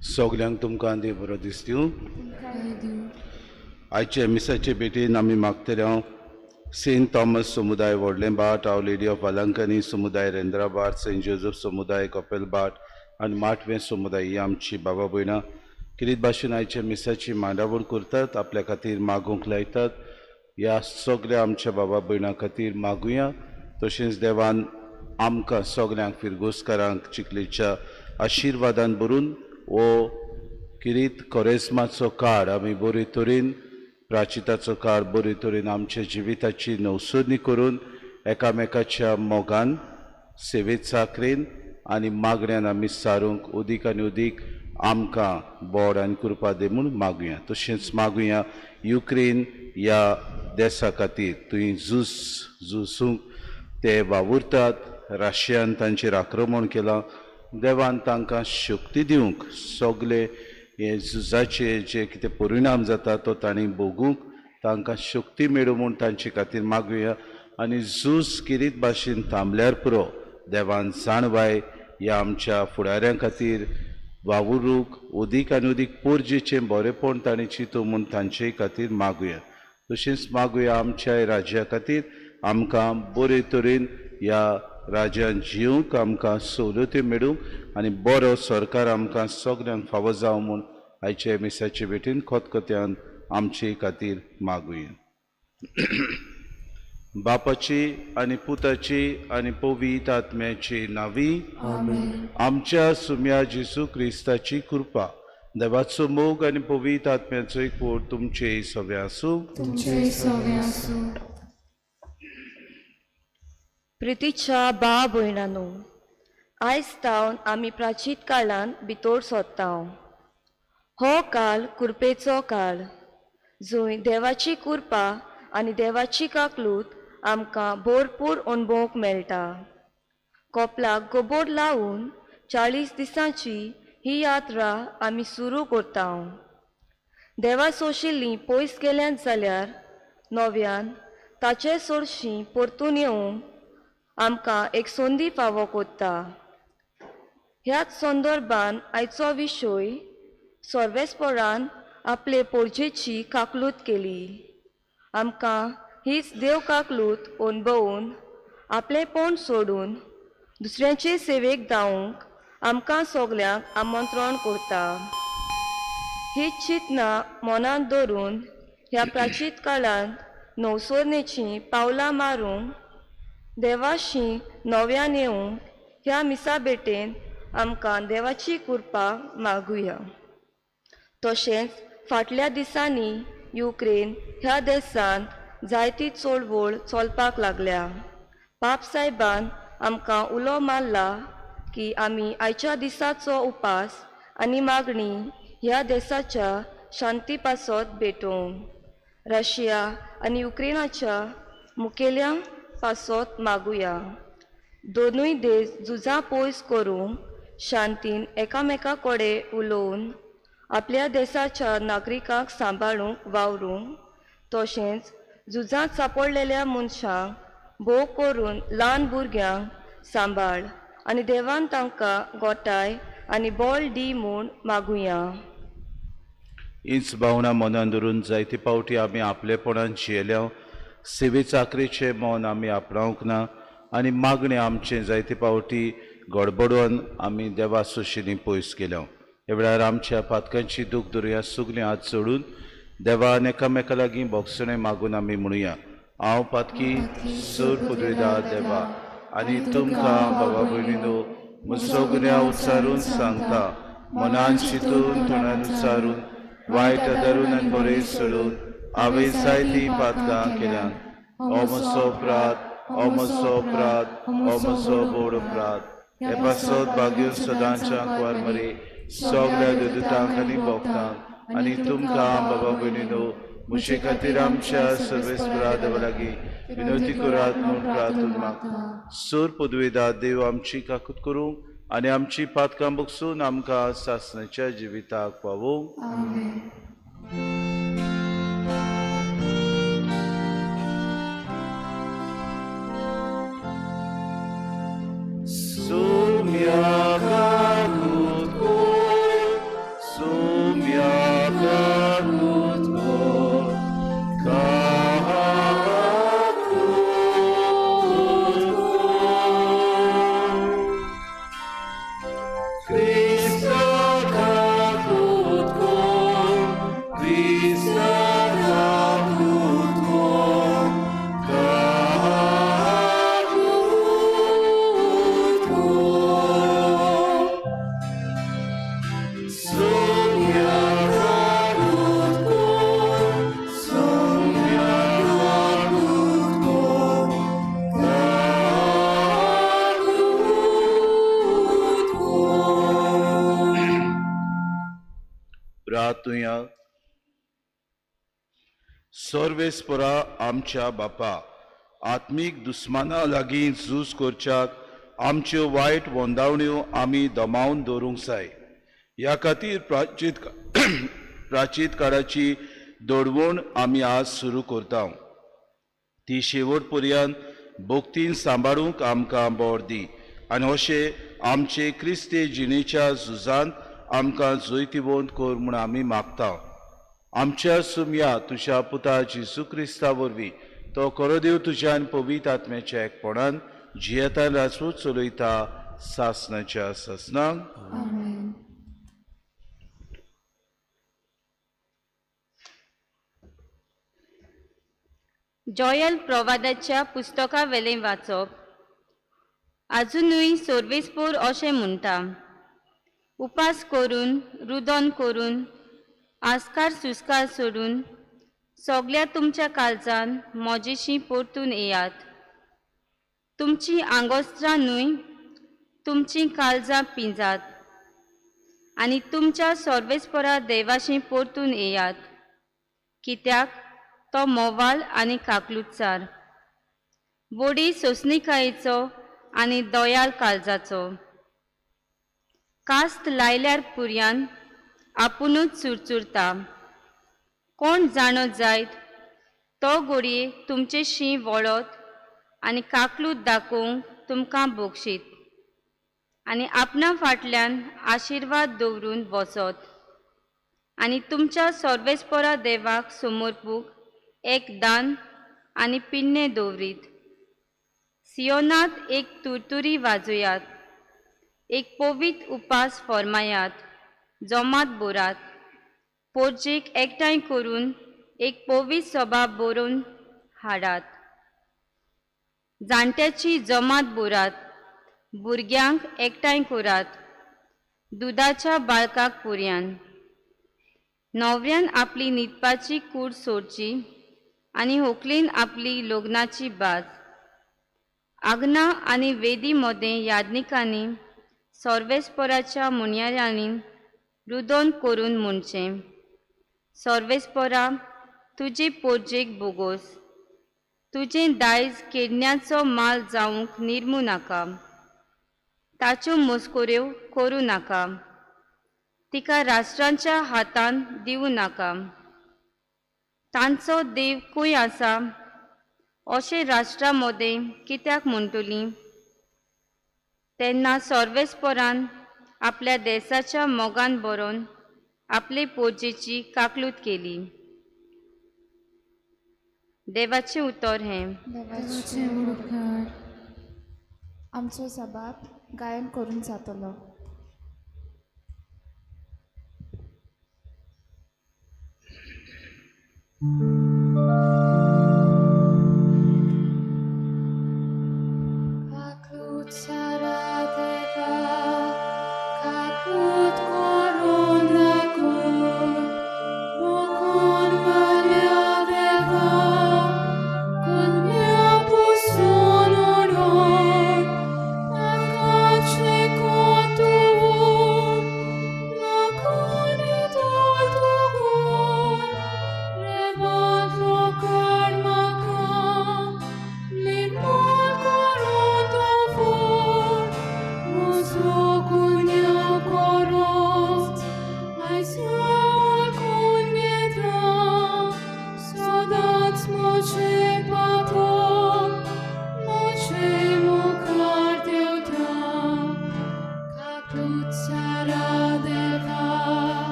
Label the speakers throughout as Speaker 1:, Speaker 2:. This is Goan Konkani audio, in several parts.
Speaker 1: सगल्यांक तुमकां देव बरो दिसता. आयचे मिसाचे भेटेन आमी मागतले हांव सेंट थॉमस समुदाय व्हडलें भाट, आव लेडी ऑफ वालांकनी समुदाय रेंद्राभाट, सेंट जोजफ समुदाय कपेलभाट आनी माटवें समुदाय ही आमची बाबा भयणां किरीत भाशेन आयच्या मिसाची मांडावळ करतात, आपल्या खातीर मागूंक लायतात. ह्या सगल्या आमच्या बाबा भयणां खातीर मागुया. तशेंच देवान आमकां सगल्यांक फिरगोजकारांक चिखलेच्या आशिर्वादान भरून हो किरीत कोरेस्माचो काळ आमी बरे तरेन, प्राचिताचो काळ बरे तरेन आमच्या जिविताची नवसरणी करून एकामेकाच्या मोगान, सेवेत चाकरेन आनी मागण्यान आमी सारूंक अदीक आनी अदीक आमकां बोड आनी कृपा दी म्हूण मागुया. तशेंच मागुया युक्रेन ह्या देसा खातीर, थंय झूज झुजूंक ते वावुरतात, रशियान तांचेर आक्रमण केलां. देवान तांकां शक्ती दिवंक, सगळे हे झुजाचे जे कितें परिणाम जाता तो तांणी भोगूंक तांकां शक्ती मेळूं म्हूण तांचे खातीर मागुया. आनी झूज किरीत भाशेन थांबल्यार पुरो, देवान जाणवाय ह्या आमच्या फुडाऱ्यां खातीर वावुरूंक अदीक आनी अदीक पोरजेचें बरेंपण तांणी चिंतू म्हूण तांचे खातीर मागुया. तशेंच मागुया आमच्या राज्या खातीर, आमकां बरे तरेन ह्या राज्यान जिवंक आमकां सवलत्यो मेळूंक आनी बरो सरकार आमकां सगल्यांक फावो जावं म्हूण आयचे मिसाचे भेटीन खतखत्यान आमचे खातीर मागुया. बापाची आनी पुताची आनी पवित्र आत्म्याची नांवी आमच्या सुम्या जेजू क्रिस्ताची कृपा, देवाचो मोग आनी पवित्र आत्म्याचो एकवट तुमचे सगळे आसूं.
Speaker 2: प्रितीच्या बा भयणानो, आयज तावन आमी प्राचीत काळान भितर सोदता. हो काळ कुरपेचो काळ, जंय देवाची कृपा आनी देवाची काकलूत आमकां भरपूर अणभवूंक मेळटा. कोपलाक गोबोर लावन 40 दिसांची ही यात्रा आमी सुरू करता. देवा सोशिल्लीं पयस गेल्यान जाल्यार नव्यान ताचे सोरशीं परतून येवंक आमकां एक संदी फावो कोत्ता. ह्याच संदर्भान आयचो विशय सर्वेस्परान आपले पोरजेची काकलूत केली. आमकां हीच देव काकलूत अणभवून आपलेपण सोडून दुसऱ्यांचे सेवेक धांवूंक आमकां सगल्यांक आमंत्रण करता. हीच चिंतना मनांत धरून ह्या प्राचीत काळांत नवसरणेचीं पावलां मारूंक, देवाशी नव्यान येवंक ह्या मिसा भेटेन आमकां देवाची कृपा मागुया. तशेंच फाटल्या दिसांनी युक्रेन ह्या देशांत जायती चळवळ चलपाक लागल्या. पाप सायबान आमकां उलो मारला की आमी आयच्या दिसाचो उपास आनी मागणी ह्या देशाच्या शांती पासत भेटोवंक रशिया आनी युक्रेनाच्या मुखेल्या पासत मागुया. दोनूय देश झुजां पयस करूंक शांतीन एकामेका कडेन उलोवन आपल्या देशाच्या नागरिकांक सांबाळूंक वावरूंक, तशेंच झुजांत सापडलेल्या मनशांक भोव करून ल्हान भुरग्यांक सांबाळ आनी देवान तांकां गोठाय आनी बळ दी म्हूण मागुया.
Speaker 1: हीच भावना मनान धरून जायते फावटी आमी आपलेपणान जियेल्या. सेवे चाकरेचें मन आमी आपणावंक ना आनी मागणें आमचें जायते फावटी गडबडोवन आमी देवा सोशींनी पयस केल्या. ह्या वेळार आमच्या पातकांची दूख दरया सगळीं हात सोडून देवान एकामेका लागीं बोगसणें मागून आमी म्हणुया. हांव पातकी सूर पुदविदा देवा आनी तुमकां बाबा भयणीनो म्हजो गुन्यांव उच्चारून सांगता, मनान चिंतून तोंडान उच्चारून वायट धरून आनी बरें सोडून हांवें जायतीं पातकां केल्यात. हो म्हजो अपराध, हो म्हजो अपराध, हो म्हजो व्हड अपराध. हे पासत भाग्य सदांच्या कुवार मरे सगल्या दुतांक आनी भक्तांक आनी तुमकां बाबा भयणीनो म्हजे खातीर आमच्या सर्वेस्परा देवा लागीं विनवती करात म्हूण प्रार्थना मागता. सूर पदवेदा देव आमची काकूत करूंक आनी आमची पातकां बगसून आमकां सासणाच्या जिविताक पावोवंक. सुम्या काकूत कर प्रातुया. सर्वेस्परा आमच्या बापा, आत्मीक दुस्माना लागीं झूज करच्याक आमच्यो वायट वंदावण्यो आमी दमावन दवरूंक जाय. ह्या खातीर प्राचीत काळाची दडवण आमी आज सुरू करता. ती शेवट पर्यंत भक्तीन सांबाळूंक आमकां बर दी आनी अशें आमचे क्रिस्ती जिणेच्या झुजांत आमकां जैतिवंत कर म्हूण आमी मागता. आमच्या सुमया तुज्या पुता जेजू क्रिस्ता वरवीं तो करो देव तुज्या आनी पवित्र आत्म्याच्या एकपणान जियेतान राजवट चलयता सासनाच्या सासनाक.
Speaker 3: जॉयल प्रवादाच्या पुस्तका वेलें वाचप. आजुनूय सोर्वेसपोर अशें म्हणटा, उपास करून रुदन करून आस्कार सुस्कार सोडून सगल्या तुमच्या काळजान म्हजेशी परतून येयात. तुमचीं आंगोस्त्रां न्हय तुमचीं काळजां पिंजात आनी तुमच्या सर्वेस्परा देवाशी परतून येयात, कित्याक तो मोवाल आनी काकलुतचार, बोडी सोंसणिकायेचो आनी दयाल काळजाचो. कास्त लायल्यार पुरयान आपुणूच चुरचुरता, कोण जाणो जायत तो घडये तुमचेशी वळत आनी काकलूत दाखोवंक तुमकां बक्षीत आनी आपणा फाटल्यान आशिर्वाद दवरून वचत आनी तुमच्या सर्वेस्परा देवाक समर्पूक एक दान आनी पिन्नें दवरीत. सियोनात एक तुरतुरी वाजयात, एक पवित्र उपास फर्मायात, जमात बोरात, पोर्जेक एकठांय करून एक पवित्र सभा बरोवन हाडात. जाणट्याची जमात बोरात, भुरग्यांक एकठांय करात, दुदाच्या बाळकाक पुरयान. न्हवऱ्यान आपली न्हिदपाची कूड सोडची आनी होकलेन आपली लग्नाची बाज. आग्ना आनी वेदी मदें याज्ञिकांनी सर्वेस्पराच्या मुनयारांनी रुदन करून म्हणचें, सर्वेस्परा तुजे पोर्जेक बोगोस, तुजें दायज केडण्याचो माल जावंक निर्मू नाका, ताच्यो मस्कऱ्यो करूं नाका, तिका राष्ट्रांच्या हातान दिवं नाका. तांचो देव खंय आसा अशें राष्ट्रां मदें कित्याक म्हणटलीं? तेन्ना सर्वेस्परान आपल्या देसाच्या मोगान बरोवन आपले पोर्जेची काकलूत केली. देवाचें उतर हें.
Speaker 4: देवाचें उपकार. आमचो सबाब गायन करून जातलो.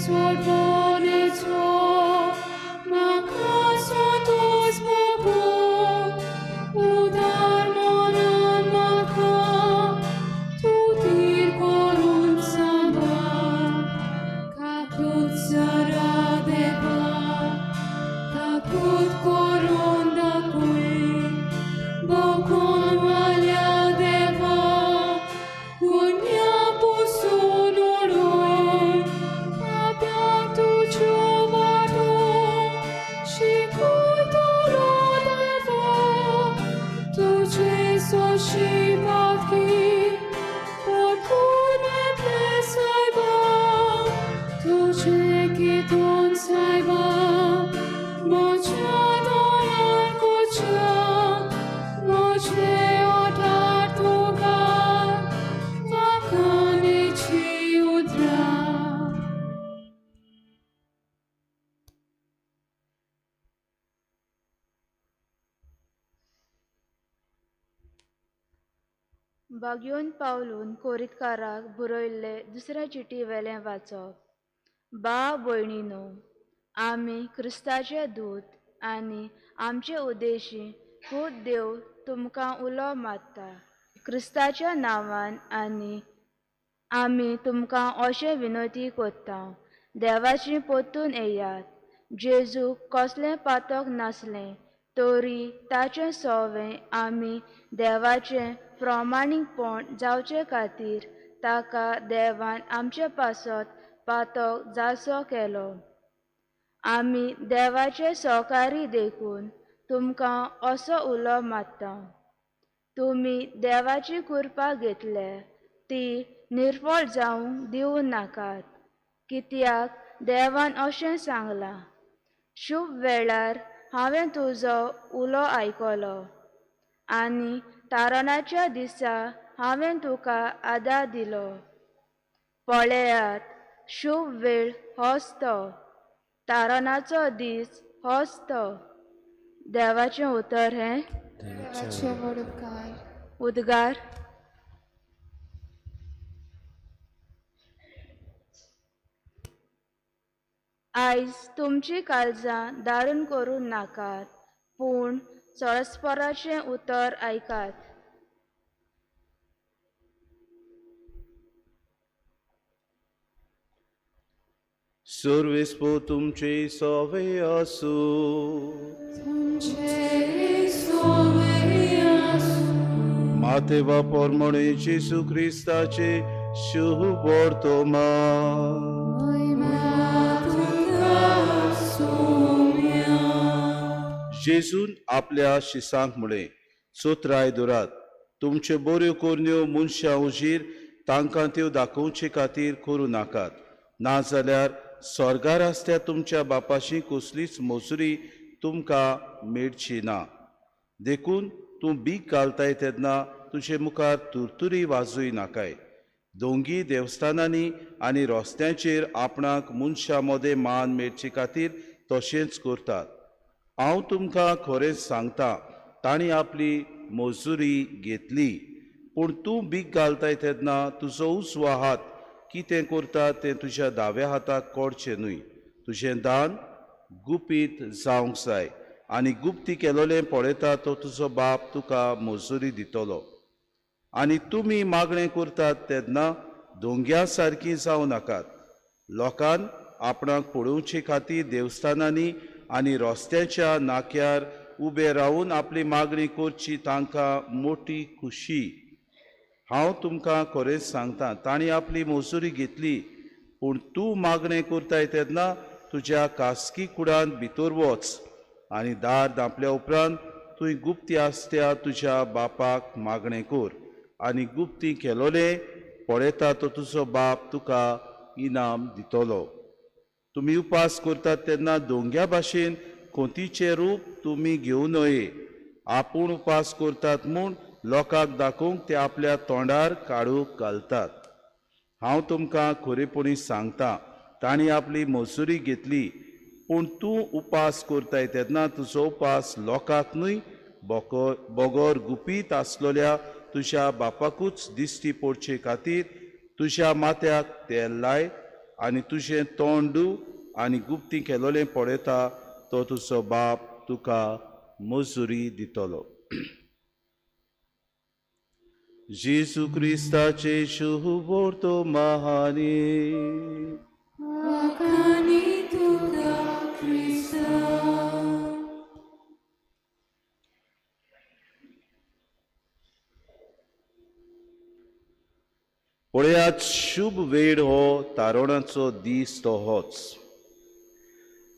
Speaker 4: सोडवणेचो म्हाका संतोस भोगो उदार मनान म्हाका तूं थीर करून सांबाळ काकूत सरा देवा काकूत करून दाखय बोकोन वाल्या देवा गुन्या पुसून उडय पाप्यांक तुज्यो वाटो शिकयतलो देवा तुजे सोशी पातकी परतून येतले सायबा तुजे कितून सायबा म्हज्या दोळ्यार कोच्या म्हजे ओठार तुका वाखाणेची उतरां.
Speaker 3: बागयोन पावलून कोरितकाराक बरयल्ले दुसऱ्या चिटी वेलें वाचप. बा भयणीनो, आमी क्रिस्ताचे दूत आनी आमचे उद्देशी खूद देव तुमकां उलो मारता. क्रिस्ताच्या नांवान आनी आमी तुमकां अशें विनवती करता, देवाची परतून येयात. जेजूक कसलें पातक नासलें तरी ताचें सोवें आमी देवाचें प्रमाणीकपण जावचे खातीर ताका देवान आमचे पासत पातक जासो केलो. आमी देवाचे सहकारी देखून तुमकां असो उलो मारता, तुमी देवाची कृपा घेतल्या ती निर्फळ जावंक दिवं नाकात. कित्याक देवान अशें सांगलां, शुभ वेळार हांवें तुजो उलो आयकलो आनी तारणाच्या दिसा हांवें तुका आदार दिलो. पळयात, शुभ वेळ होच तो, तारणाचो दीस होच तो. देवाचें उतर हें.
Speaker 4: देवाचे व्हड उपकार.
Speaker 3: उद्गार. आयज तुमची काळजां दारून करूं नाकात, पूण सरस्पराचें उतर आयकात.
Speaker 1: सर्वेस्पो तुमचे सवे आसूं.
Speaker 4: तुमचे सोवे आसूं.
Speaker 1: माते वा पोरमणे जेजू क्रिस्ताचे शुभ वर्तमान.
Speaker 4: महिमा तुका सोम्या.
Speaker 1: जेजून आपल्या शिसांक म्हळें, चोत्राय दवरात, तुमच्यो बऱ्यो करण्यो मनशां उजीर तांकां त्यो दाखोवचे खातीर करूं नाकात, नाजाल्यार स्वर्गार आसत्या तुमच्या बापाशी कसलीच मजुरी तुमकां मेळची ना. देखून तूं बीक घालताय तेन्ना तुजे मुखार तुरतुरी वाजूय नाकाय. दोंगी देवस्थानांनी आनी रस्त्यांचेर आपणाक मनशां मदें मान मेळचे खातीर तशेंच करतात. हांव तुमकां खरेंच सांगता, तांणी आपली मजुरी घेतली. पूण तूं बीक घालताय तेन्ना तुजो उजवो हात कितें करता तें तुज्या दाव्या हाताक कळचें न्हय. तुजें दान गुपीत जावंक जाय आनी गुप्ती केलोलें पळयता तो तुजो बाप तुका मजुरी दितलो. आनी तुमी मागणें करतात तेन्ना दोंग्या सारकीं जावं नाकात. लोकान आपणाक पळोवचे खातीर देवस्थानांनी आनी रस्त्याच्या नाक्यार उबे रावून आपली मागणी करची तांकां मोटी खुशी. हांव तुमकां खरेंच सांगता, तांणी आपली मजुरी घेतली. पूण तूं मागणें करताय तेन्ना तुज्या खासगी कुडांत भितर वच आनी दार धांपल्या उपरांत तुवें गुप्ती आसत्या तुज्या बापाक मागणें कर आनी गुप्ती केलोलें पळयता तो तुजो बाप तुका इनाम दितलो. तुमी उपास करतात तेन्ना दोंग्या भाशेन कोंतीचें रूप तुमी घेवं नये. आपूण उपास करतात म्हूण लोकांक दाखोवंक ते आपल्या तोंडार काडूंक घालतात. हांव तुमकां खरेपणी सांगता, तांणी आपली मजुरी घेतली. पूण तूं उपास करताय तेन्ना तुजो उपास लोकांक न्हय बगर गुपीत आसलेल्या तुज्या बापाकूच दिश्टी पडचे खातीर तुज्या माथ्याक तेल लाय आनी तुजें तोंड आनी गुप्ती केलोलें पळयता तो तुजो बाप तुका मजुरी दितलो. जेजू क्रिस्ताचे शुभोर्तो महानी. पळयात शुभ वेळ हो तारोणाचो दीस तो होच.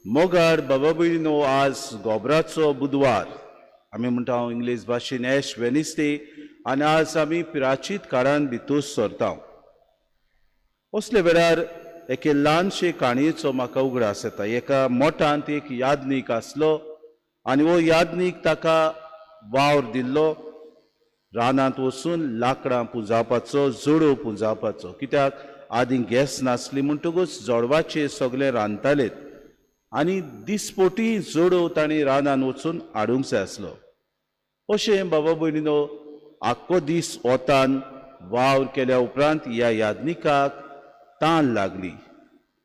Speaker 1: मोगार बाबा भयणीनो, आज गोबराचो बुधवार, आमी म्हणटा इंग्लीश भाशेन एश वेनिस्डे, आनी आज आमी प्राचीत काळान भितर सरता. असले वेळार एके ल्हानशे काणयेचो म्हाका उगडास येता. एका मोठांत एक यादनीक आसलो आनी हो यादनीक ताका वावर दिल्लो रानांत वचून लांकडां पुंजावपाचो, जोडो पुंजावपाचो. कित्याक आदीं गॅस नासली म्हणटकूच जोडवाचेर सगळें रांदतालेत आनी दिसपोटी जोडो तांणी रानांत वचून हाडूंक जाय आसलो. अशें बाबा भयणीनो, आख्खो दीस वतान वावर केल्या उपरांत ह्या यादनिकाक तान लागली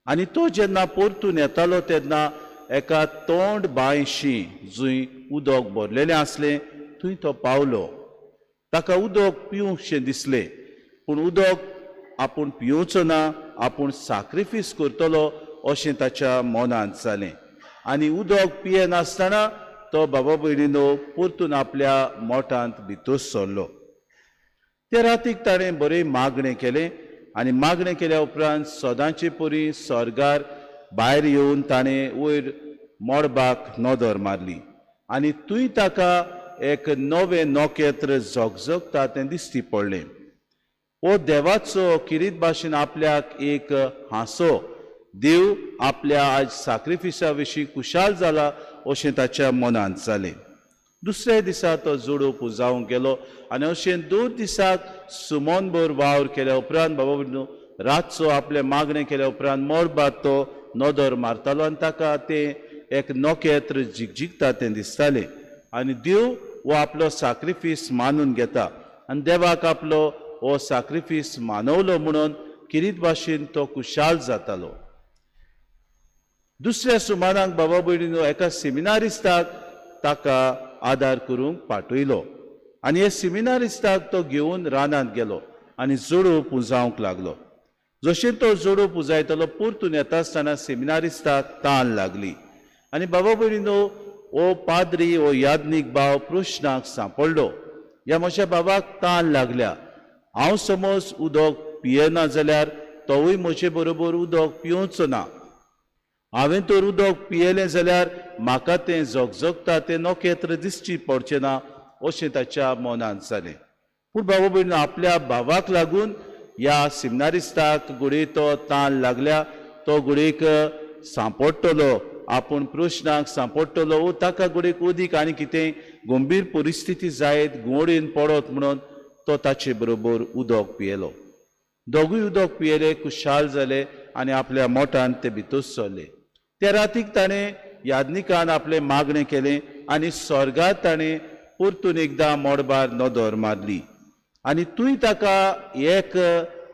Speaker 1: आनी तो जेन्ना परतून येतालो तेन्ना एका तोंड बांयशी जंय उदक भरलेलें आसलें थंय तो पावलो. ताका उदक पिवंकशें दिसलें, पूण उदक आपूण पिवचो ना, आपूण साक्रिफीस करतलो अशें ताच्या मनांत जालें. आनी उदक पियेनासतना तो बाबा भयणीनो परतून आपल्या मोठांत भितर सरलो. ते रातीक ताणें बरें मागणें केलें आनी मागणें केल्या उपरांत सदांचे परी सर्गार भायर येवन ताणें वयर मळबाक नदर मारली आनी थंय ताका एक नवें नखेत्र झगझगता तें दिश्टी पडलें. हो देवाचो किरीत भाशेन आपल्याक एक हांसो, देव आपल्या आज साक्रिफिसा विशीं खुशाल जाला अशें ताच्या मनांत जालें. दुसऱ्या दिसा तो जोडो पुजावंक गेलो आनी अशें 2 दिसाक सुमनभर वावर केल्या उपरांत बाबा भयणीनो रातचो आपलें मागणें केल्या उपरांत मळबात तो नदर मारतालो आनी ताका तें एक नखेत्र झिकझिकता तें दिसतालें. आनी देव हो आपलो साक्रिफीस मानून घेता आनी देवाक आपलो हो साक्रिफीस मानवलो म्हणून किरीत भाशेन तो खुशाल जातालो. दुसऱ्या सुमानाक बाबा भयणीनो एका सेमिनारिस्ताक ताका आदार करूंक पाठयलो आनी हे सेमिनारिस्ताक तो घेवन रानांत गेलो आनी जोडो पुंजावंक लागलो. जशें तो जोडो पुजायतालो परतून येता आसतना सेमिनारिस्ताक तान लागली आनी बाबा भयणीनो हो पाद्री हो यादनीक भाव प्रश्नाक सांपडलो. ह्या म्हज्या बाबाक तान लागल्या, हांव समज उदक पियेना जाल्यार तोवूय म्हजे बरोबर उदक पिवचो ना, हांवें तर उदक पियेलें जाल्यार म्हाका तें झगझगता तें नखेत्र दिसची पडचें ना अशें ताच्या मनांत जालें. पूण बाबा भयणीनो आपल्या भावाक लागून ह्या सिमनारिस्ताक घडये तो तान लागल्या, तो घडयेक सांपडटलो, आपूण प्रश्नाक सांपडटलो वो ताका घडयेक अदीक आनी कितें गंभीर परिस्थिती जायत घुंवडेन पडत म्हणून तो ताचे बरोबर उदक पियेलो. दोगूय उदक पियेले, खुशाल जाले आनी आपल्या मोठान ते भितर सरले. त्या रातीक ताणें यादनिकान आपलें मागणें केलें आनी स्वर्गात ताणें परतून एकदां मळबार नदर मारली आनी थंय ताका एक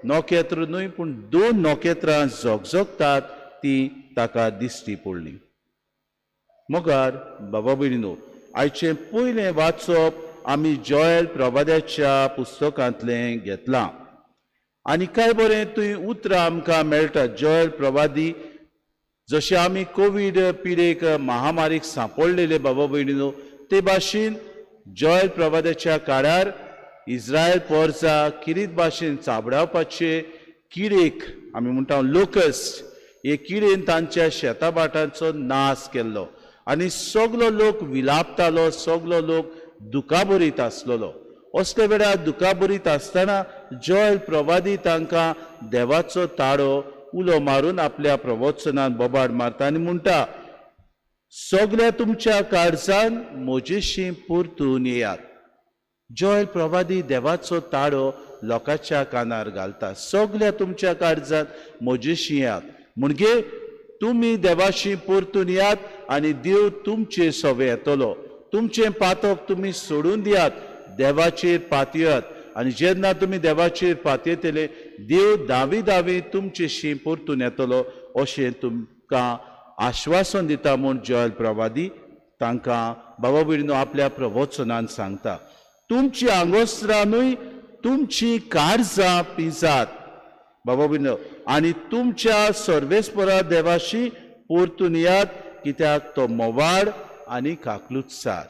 Speaker 1: नखेत्र न्हय पूण 2 नखेत्रां झगझगतात ती ताका दिश्टी पडली. मगार बाबा भयणीनो, आयचें पयलें वाचप आमी जॉयल प्रवाद्याच्या पुस्तकांतलें घेतलां आनी काय बरें थंय उतरां आमकां मेळटा. जॉयल प्रवादी जशें आमी कोवीड पिडेक महामारीक सांपडलेले बाबा भयणीनो, ते भाशेन जॉयल प्रवाद्याच्या काळार इस्रायल पोरसा किरीत भाशेन चाबडावपाचे किडेक आमी म्हणटा लोकस्ट, हे किडेन तांच्या शेता भाटांचो नाश केल्लो आनी सगलो लोक विलापतालो, सगलो लोक दुखाभरीत आसलेलो. असले वेळार दुखाभरीत आसतना जॉयल प्रवादी तांकां देवाचो ताळो उलो मारून आपल्या प्रवचनान बोबाड मारता आनी म्हणटा, सगल्या तुमच्या काळजान म्हजेशी परतून येयात. जॉयल प्रवादी देवाचो ताळो लोकांच्या कानार घालता, सगल्या तुमच्या काळजान म्हजेशी येयात, म्हणजे तुमी देवाशी परतून येयात आनी देव तुमचे सवे येतलो. तुमचें पातक तुमी सोडून दियात, देवाचेर पातयात आनी जेन्ना तुमी देवाचेर पातयेतले देव दावी दावी तुमचे शी परतून येतलो अशें तुमकां आश्वासन दिता म्हूण जॉयल प्रवादी तांकां बाबा भयणीनो आपल्या प्रवचनान सांगता. तुमची आंगोस्त्रानूय तुमची काळजां पिंजात बाबा भयणीनो आनी तुमच्या सर्वेस्परा देवाशी परतून येयात, कित्याक तो मोवाळ आनी काकलुतसार.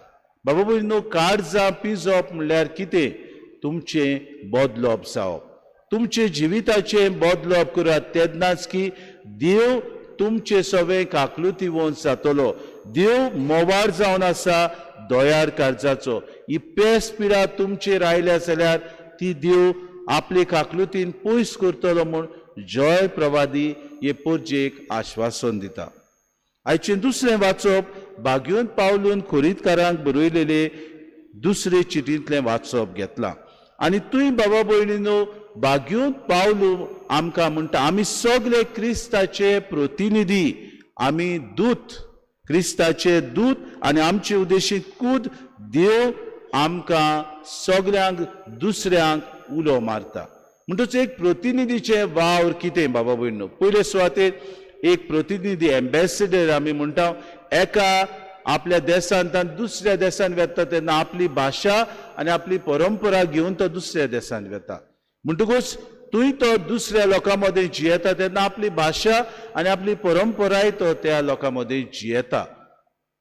Speaker 1: बाबा भयणीनो, काळजां पिंजप म्हणल्यार कितें? तुमचें बदलप जावप, तुमचे जिविताचें बदलप करात, तेन्नाच की देव तुमचे सगळें काकलुतीवंत जातलो. देव मोवाळ जावन आसा दयाळ काळजाचो. ही पेस पिडा तुमचेर आयल्या जाल्यार ती देव आपले काकलुतीन पयस करतलो म्हूण जॉयल प्रवादी हे परजेक आश्वासन दिता. आयचें दुसरें वाचप बागयोन पावलून खोरीतकारांक बरयलेले दुसरे चिटींतलें वाचप घेतलां. आनी तुंय बाबा भयणीनो, बागयोन पावलू आमकां म्हणटा आमी सगळे क्रिस्ताचे प्रतिनिधी, आमी दूत, क्रिस्ताचे दूत आनी आमचे उद्देशीत कूद देव आमकां सगल्यांक दुसऱ्यांक उलो मारता. म्हणटच एक प्रतिनिधीचें वावर कितें बाबा भयणीनो? पयले सुवातेर एक प्रतिनिधी, एम्बेसिडर आमी म्हणटा, एका आपल्या देशांत दुसऱ्या देशांत वेता तेन्ना आपली भाशा आनी आपली परंपरा घेवन तो दुसऱ्या देशांत वेता. म्हणटकूच तूंय तो दुसऱ्या लोकां मदें जियेता तेन्ना आपली भाशा आनी आपली परंपराय तो त्या लोकां मदें जियेता.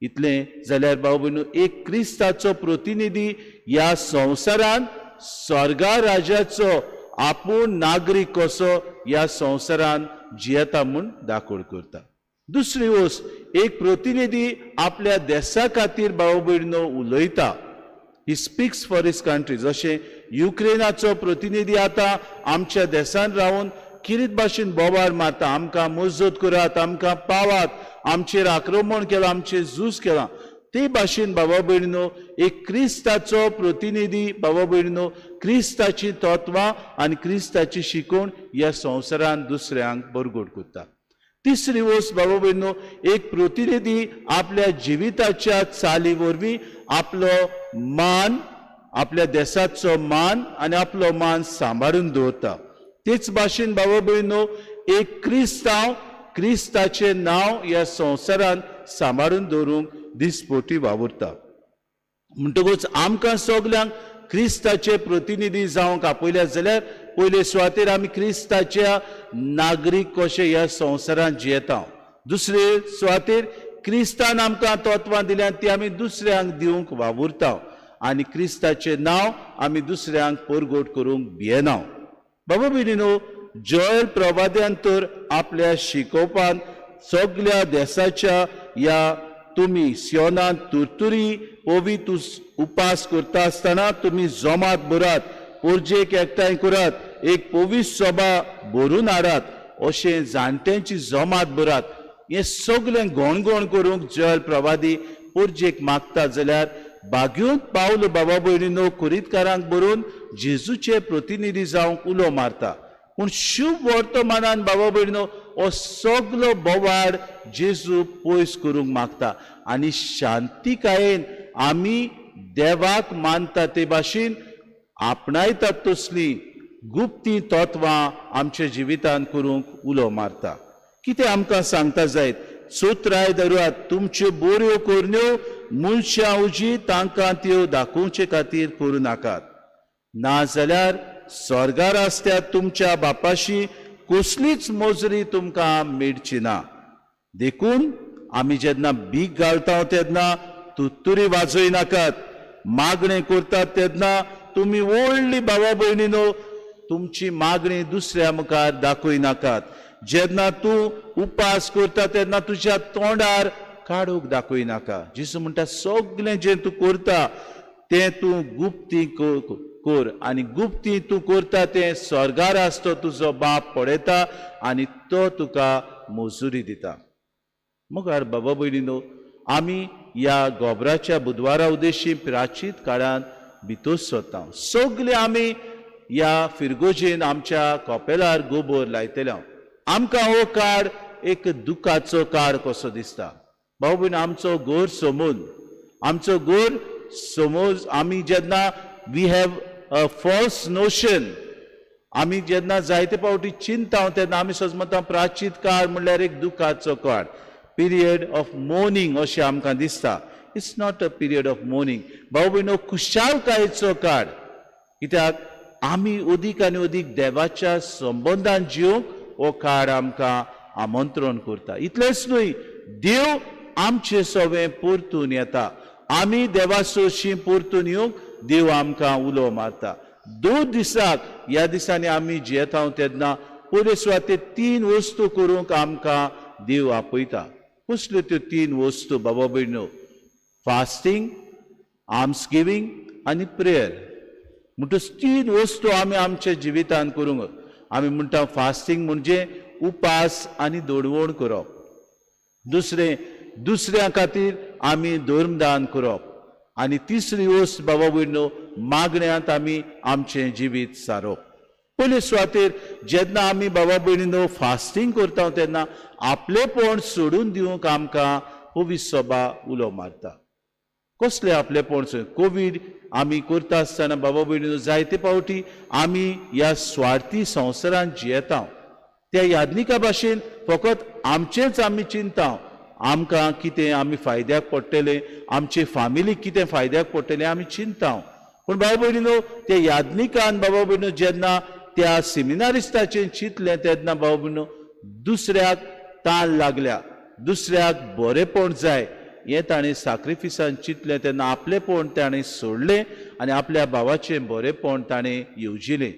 Speaker 1: इतलें जाल्यार भाव भयणीनो, एक क्रिस्ताचो प्रतिनिधी ह्या संवसारान स्वर्गा राजाचो आपूण नागरीक कसो ह्या संवसारान जियेता म्हूण दाखोड करता. दुसरी वस्त, एक प्रतिनिधी आपल्या देशा खातीर भाव भयणीनो उलयता. He speaks for his country. जशें युक्रेनाचो प्रतिनिधी आतां आमच्या देशान रावन किरीत भाशेन बोवाळ मारता, आमकां मजत करात, आमकां पावात, आमचेर आक्रमण केलां, आमचेर झूज केलां. ते भाशेन बाबा भयणीनो, एक क्रिस्ताचो प्रतिनिधी बाबा भयणीनो क्रिस्ताची तत्वां आनी क्रिस्ताची शिकवण ह्या संवसारान दुसऱ्यांक बरगोड करता. तिसरी वस्त बाबा भयणीनो, एक प्रतिनिधी आपल्या जिविताच्या चाली वरवीं आपलो मान, आपल्या देशाचो मान आनी आपलो मान सांबाळून दवरता. तेच भाशेन बाबा भयणीनो, एक क्रिस्तांव क्रिस्ताचें नांव ह्या संवसारान सांबाळून दवरूंक दिसपोटी वावुरता. म्हणटकूच आमकां सगल्यांक क्रिस्ताचे प्रतिनिधी जावंक आपयल्या जाल्यार पयले सुवातेर आमी क्रिस्ताच्या नागरीक कशे ह्या संवसारांत जियेता. दुसरे सुवातेर क्रिस्तान आमकां तत्वां दिल्यात ती आमी दुसऱ्यांक दिवंक वावुरता आनी क्रिस्ताचें नांव आमी दुसऱ्यांक परगट करूंक भियेना. बाबा भयणीनो, जॉयल प्रवाद्यान तर आपल्या शिकोवपान सगल्या देशाच्या ह्या तुमी सियोनांत तुरतुरी पवित्र उपास करता आसतना तुमी जोमात भरात, पोरजेक एकठांय करात, एक पवित्र सभा भरून हाडात, अशें जाणट्यांची जमात भरात. हें सगळें गणगण करूंक जॉयल प्रवादी पोरजेक मागता जाल्यार बागयोन पावल बाबा भयणीनो कुरीतकारांक बरोवन जेजूचे प्रतिनिधी जावंक उलो मारता. पूण शुभ वर्तमानान बाबा भयणीनो हो सगलो बोवाळ जेजू पयस करूंक मागता आनी शांतिकायेन आमी देवाक मानता ते भाशेन आपणायतात तसलीं गुप्ती तत्वां आमच्या जिवितान करूंक उलो मारता. कितें आमकां सांगता जायत? चोत्राय धरात, तुमच्यो बऱ्यो करण्यो मनशां उजी तांकां त्यो दाखोवचे खातीर करूं नाकात, नाजाल्यार स्वर्गार आसत्या तुमच्या बापाशी कसलीच मजुरी तुमकां मेळची ना. देखून आमी जेन्ना भीक घालता तेन्ना तुत्तुरी वाजय नाकात, मागणें करतात तेन्ना तुमी व्हडली बाबा भयणीनो तुमची मागणी दुसऱ्या मुखार दाखय नाकात. जेन्ना तूं उपास करता तेन्ना तुज्या तोंडार काडूंक दाखय नाका. जेजू म्हणटा सगळें जें तूं करता तें तूं गुप्ती कर आनी गुप्ती तूं करता तें स्वर्गार आसतो तुजो बाप पळयता आनी तो तुका मजुरी दिता. मुखार बाबा भयणीनो, आमी ह्या गोबराच्या बुधवारा उद्देशी प्राचीत काळांत भितर सरता. सगळे आमी ह्या फिरगोजेन आमच्या कपेलार गोबोर लायतले. आमकां हो काळ एक दुखाचो काळ कसो दिसता. भाऊ भयण, आमचो गोर समज, आमचो गोर समज आमी जेन्ना we have फॉल्स नोशन. आमी जेन्ना जायते फावटी चिंता तेन्ना आमी सज म्हणटा प्राचीत काळ म्हणल्यार एक दुखाचो काळ, पिरियड ऑफ मोर्निंग अशें आमकां दिसता. It's not a period of mourning भाव भयणो, खुशालकायेचो काळ, कित्याक आमी अदीक आनी अदीक देवाच्या संबंदान जिवंक हो काळ आमकां आमंत्रण करता. इतलेंच न्हय, देव आमचे सवें परतून येता. आमी देवा सोशी परतून येवंक देव आमकां उलो मारता. 2 दिसाक ह्या दिसांनी आमी जियेता तेन्ना पयले सुवातेर 3 वस्तू करूंक आमकां देव आपयता. कसल्यो त्यो 3 वस्तू बाबा भयणो? फास्टींग, आर्म्स गिवींग आनी प्रेयर. म्हणटच 3 वस्तू आमी आमच्या जिवितांत करूंक. आमी म्हणटा फास्टींग म्हणजे उपास आनी दडवण करप, दुसरें दुसऱ्या खातीर आमी धर्मदान करप, आनी तिसरी वस्त बाबा भयणो मागण्यांत आमी आमचें जिवीत सारप. पयले सुवातेर जेन्ना आमी बाबा भयणीनो फास्टींग करता तेन्ना आपलेपण सोडून दिवंक आमकां पवित्र सभा उलो मारता. कसलें आपलेपण सोडून? कोवीड आमी करता आसतना बाबा भयणीनो जायते फावटी आमी ह्या स्वार्थी संवसारांत जियेता. त्या यादनिका भाशेन फकत आमचेंच आमी चिंता, आमकां कितें आमी फायद्याक पडटलें, आमचे फामिलीक कितें फायद्याक पडटलें आमी चिंता. पूण बाबा भयणीनो त्या यादनिकान बाबा भयणीनो जेन्ना त्या सेमिनारिस्ताचें चिंतलें तेन्ना बाबा भयणीनो दुसऱ्याक ताण लागल्या, दुसऱ्याक बरेपण जाय हें ताणें साक्रिफिसान चिंतलें तेन्ना आपलेपण ताणें सोडलें आनी आपल्या भावाचें बरेपण ताणें येवजिलें.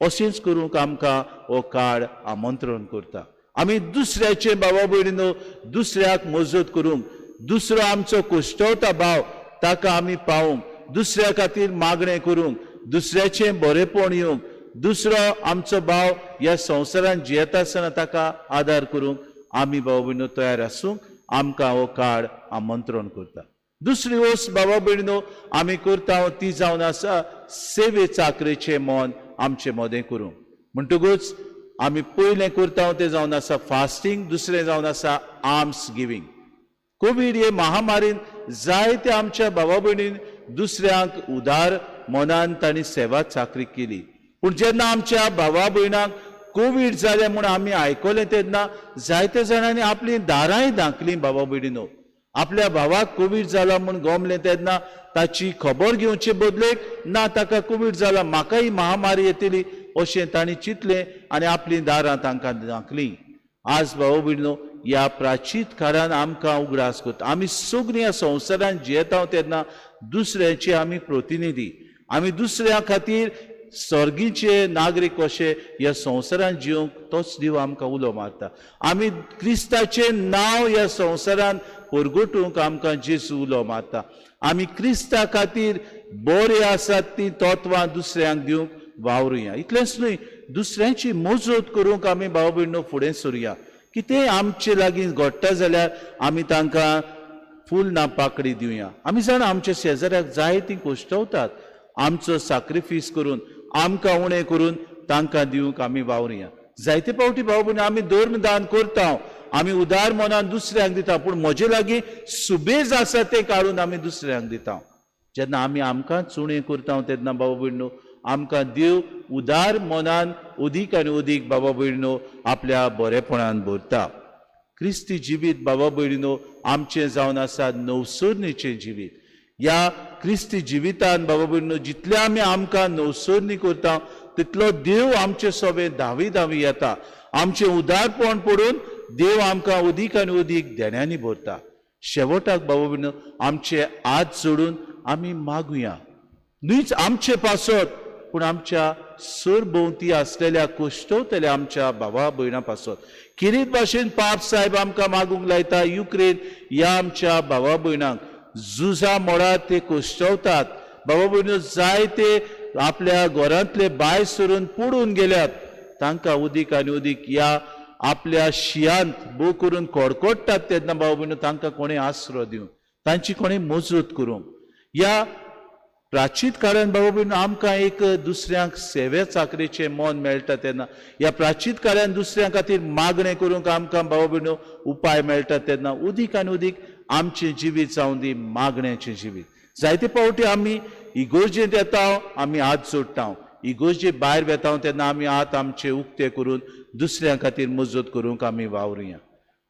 Speaker 1: अशेंच करूंक आमकां हो काळ आमंत्रण करता. आमी दुसऱ्याचें बाबा भयणीनो दुसऱ्याक मजत करूंक, दुसरो आमचो कुश्टवता भाव ताका आमी पावूंक, दुसऱ्या खातीर मागणें करूंक, दुसऱ्याचें बरेपण येवंक, दुसरो आमचो भाव ह्या संवसारांत जियेता आसतना ताका आदार करूंक आमी बाबा भयणीनो तयार आसूंक आमकां हो काळ आमंत्रण करता. दुसरी वस्त बाबा भयणीनो आमी करता ती जावन आसा सेवे चाकरेचें मन आमचे मदें करूंक. म्हणटकूच आमी पयलें करता तें जावन आसा फास्टींग, दुसरें जावन आसा आर्म्स गिवींग. कोवीड हे महामारीन जायते आमच्या बाबा भयणीन दुसऱ्यांक उदार मनान तांणी सेवा चाकरी केली. पूण जेन्ना आमच्या भावा भयणांक कोवीड जालें म्हूण आमी आयकलें तेन्ना जायते जाणांनी आपलीं दारांय धांकलीं. बाबा भयणीनो आपल्या भावाक कोवीड जाला म्हूण गोमलें तेन्ना ताची खबर घेवचे बदलेक ना ताका कोवीड जाला म्हाका ही महामारी येतली अशें तांणी चिंतलें आनी आपलीं दारां तांकां धांकलीं. आज बाबा भयणीनो ह्या प्राचीत काळान आमकां उगडास करता. आमी सगळीं ह्या संवसारांत जियेता तेन्ना दुसऱ्याचे आमी प्रतिनिधी, आमी दुसऱ्या खातीर सर्गीचे नागरीक कशे ह्या संवसारांत जिवंक तोच देव आमकां उलो मारता. आमी क्रिस्ताचें नांव ह्या संवसारांत परगटूंक आमकां जेजू उलो मारता. आमी क्रिस्ता खातीर बरें आसात तीं तत्वां दुसऱ्यांक दिवंक वावरुया. इतलेंच न्हय, दुसऱ्यांची मजत करूंक आमी भाव भयणो फुडें सरुया. कितेंय आमचे लागीं घडटा जाल्यार आमी तांकां फूल ना पाकडी दिवया. आमी जाणा आमच्या शेजाऱ्याक जाय तीं कोश्टवतात, आमचो साक्रिफीस करून आमकां उणें करून तांकां दिवंक आमी वावरुया. जायते फावटी भाव भयणी आमी धर्मदान करता, आमी उदार मनान दुसऱ्यांक दिता, पूण म्हजे लागीं सुबेज आसा तें काडून आमी दुसऱ्यांक दिता. जेन्ना आमी आमकां चुणें करता तेन्ना बाबा भयणो आमकां देव उदार मनान अदीक आनी अदीक बाबा भयणो आपल्या बरेपणान भरता. क्रिस्ती जिवीत बाबा भयणीनो आमचें जावन आसा नवसरणीचें जिवीत. ह्या क्रिस्ती जिवितान बाबा भयणीनो जितलें आमी आमकां नवसरणी करता तितलो देव आमचे सोबे धावी धावी येता. आमचें उदारपण पडून देव आमकां अदीक आनी अदीक देण्यांनी भरता. शेवटाक बाबा भयणीनो आमचे हात जोडून आमी मागुया, न्हूच आमचे पासत पूण आमच्या सरभोंवती आसलेल्या कुश्टवतल्या आमच्या भावा भयणां पासत. किरीत भाशेन पाप साहेब आमकां मागूंक लायता, युक्रेन ह्या आमच्या भावा भयणांक झुजा मोडात ते कुश्टवतात. बाबा भयणो जायते आपल्या घरांतले भायर सरून पडून गेल्यात, तांकां उदीक आनी उदीक ह्या आपल्या शियांत भोव करून कडकडटात तेन्ना बाबा भयणो तांकां कोणें आसरो दिवंक, तांची कोणें मजत करूंक. ह्या प्राचीत काळान बाबा भयणो आमकां एक दुसऱ्यांक सेवे चाकरेचें मन मेळटा तेन्ना ह्या प्राचीत काळान दुसऱ्यां खातीर मागणें करूंक आमकां बाबा भयणो उपाय मेळटा तेन्ना उदीक आनी उदीक आमचें जिवीत जावं दी मागण्याचें जिवीत. जायते फावटी आमी इगोर्जेंत येता आमी हात जोडटा, इगोर्जे भायर वेता तेन्ना आमी हात आमचे उक्ते करून दुसऱ्यां खातीर मजत करूंक आमी वावरुया.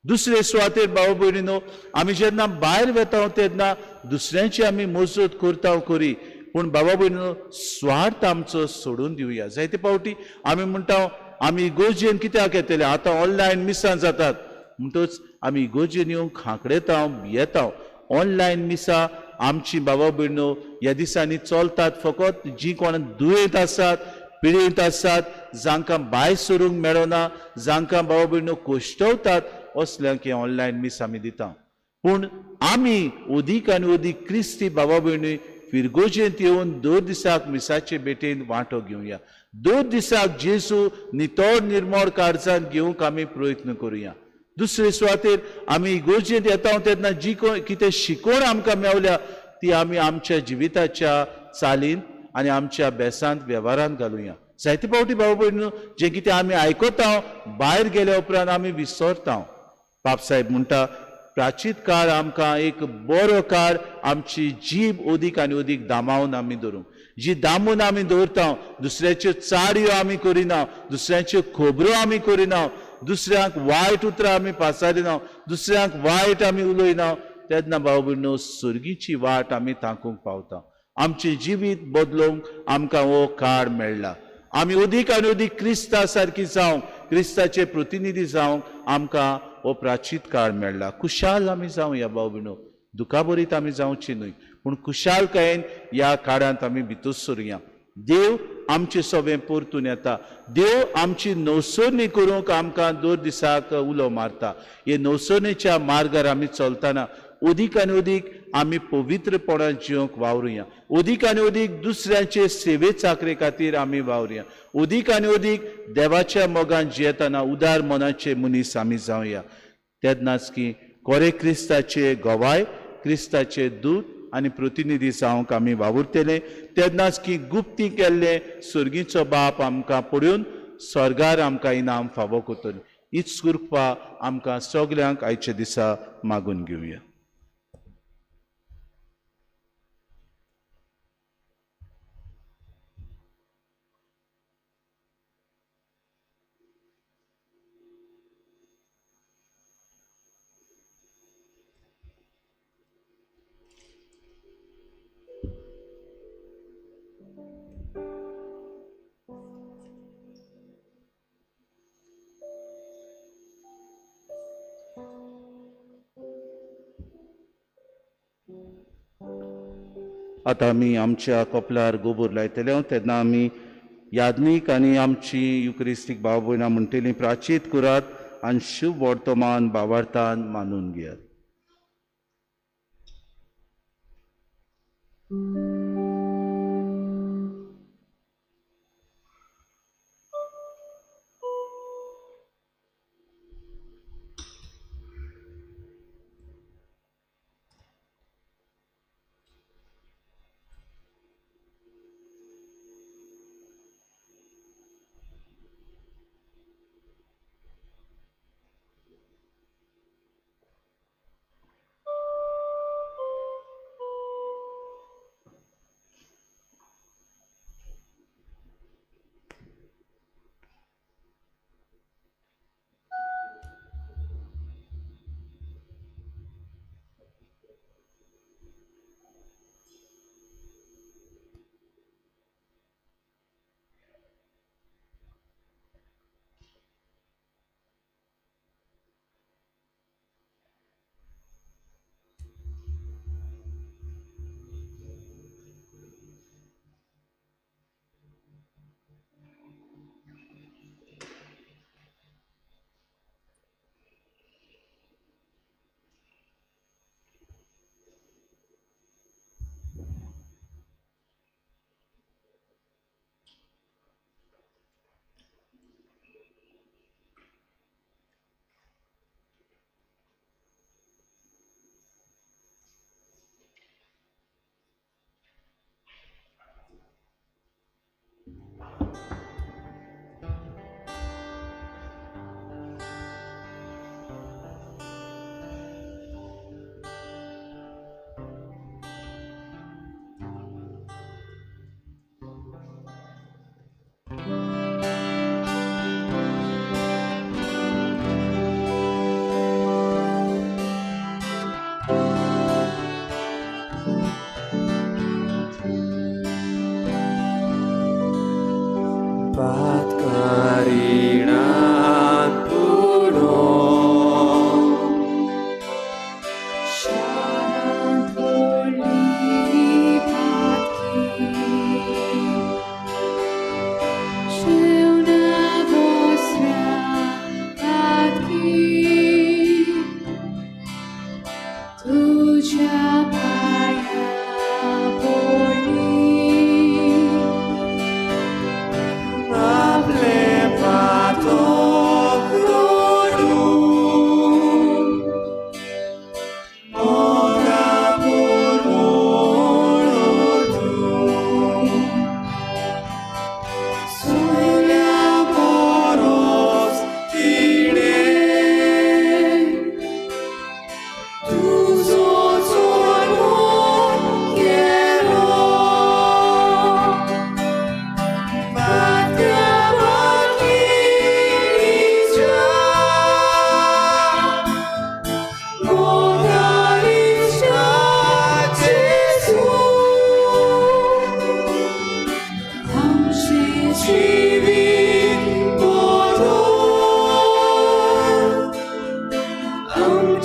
Speaker 1: दुसरे सुवातेर भाव भयणीनो आमी जेन्ना भायर वेता तेन्ना दुसऱ्यांची आमी मजत करता करी, पूण बाबा भयणीनो स्वार्थ आमचो सोडून दिवया. जायते फावटी आमी म्हणटा आमी इगोर्जेन कित्याक येतले, आतां ऑनलायन मिसां जातात, म्हणटच आमी इगोर्जेन येवंक खांकडेता भियेता. ऑनलायन मिसां आमची बाबा भयणो ह्या दिसांनी चलतात फकत जी कोण दुयेंत आसात, पिडेंत आसात, जांकां भायर सरूंक मेळना, जांकां बाबा भयणो कश्टवतात असल्यांक हें ऑनलायन मीस आमी दिता. पूण आमी अदीक आनी अदीक क्रिस्ती बाबा भयणी फिरगोजेंत येवन दर दिसाक मिसाचे भेटेन वांटो घेवया. दर दिसाक जेजू नितळ निर्मळ काळजान घेवंक आमी प्रयत्न करुया. दुसरे सुवातेर आमी इगोर्जेंत येता तेन्ना जी कितें शिकवण आमकां मेवल्या ती आमी आमच्या जिविताच्या चालीन आनी आमच्या बेसांत वेव्हारांत घालुया. जायते फावटी भाव भयणीनो जें कितें आमी आयकता भायर गेल्या उपरांत आमी विसरता. बापसाहेब म्हणटा प्राचीत काळ आमकां एक बरो काळ आमची जीब अदीक आनी अदीक दामावन आमी दवरूंक. जी दामून आमी दवरता, दुसऱ्याच्यो चाडयो आमी करिना, दुसऱ्यांच्यो खबरो आमी करिना, दुसऱ्यांक वायट उतरां आमी पासारिना, दुसऱ्यांक वायट आमी उलयना, तेन्ना भाव भयणीनो सर्गीची वाट आमी तांकूंक पावता. आमचें जिवीत बदलूंक आमकां हो काळ मेळ्ळा. आमी अदीक आनी अदीक क्रिस्ता सारकी जावंक, क्रिस्ताचे प्रतिनिधी जावंक आमकां हो प्राचीत काळ मेळ्ळा. खुशाल आमी जावया भाव भयणो, दुखाभरीत आमी जावची न्हय, पूण खुशालकायेन ह्या काळांत आमी भितर सरुया. देव आमचे सगळें परतून येता. देव आमची नवसरणी करूंक आमकां दर दिसाक उलो मारता. हे नवसरणेच्या मार्गार आमी चलतना अदीक आनी अदीक आमी पवित्रपणान जिवंक वावरुया. अदीक आनी अदीक दुसऱ्यांचे सेवे चाकरे खातीर आमी वावरुया. अदीक आनी अदीक देवाच्या मोगान जियेतना उदार मनाचे मनीस आमी जावया. तेन्नाच की कोरे क्रिस्ताचे गवाय, क्रिस्ताचे दूत आनी प्रतिनिधी जावंक आमी वावुरतले. तेन्नाच की गुप्ती केल्ले सर्गीचो बाप आमकां पळोवन स्वर्गार आमकां इनाम फावो करतलो. हीच कृपा आमकां सगल्यांक आयच्या दिसा मागून घेवया. आतां आमी आमच्या कपलार गोबोर लायतले तेन्ना आमी याज्ञीक आनी आमची युक्रिस्तीक भाव भयणां म्हणटली प्राचीत करात आनी शुभ वर्तमान भावार्थान मानून घेयात.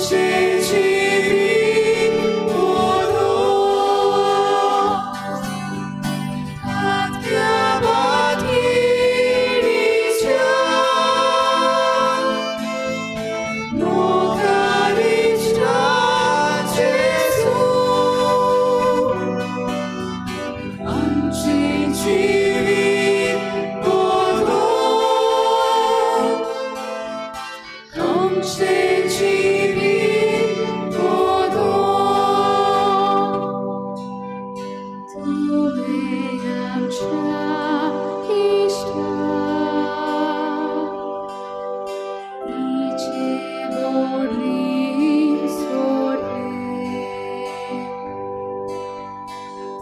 Speaker 5: आमचें जिवीत बरो आत्म्या बाटकिणीच्या मोगारिश्टा जेजू आमचें जिवीत बरो आमचें जिवीत बरो
Speaker 4: तुवें आमच्या इश्टा तिचे व्हडली सोडलें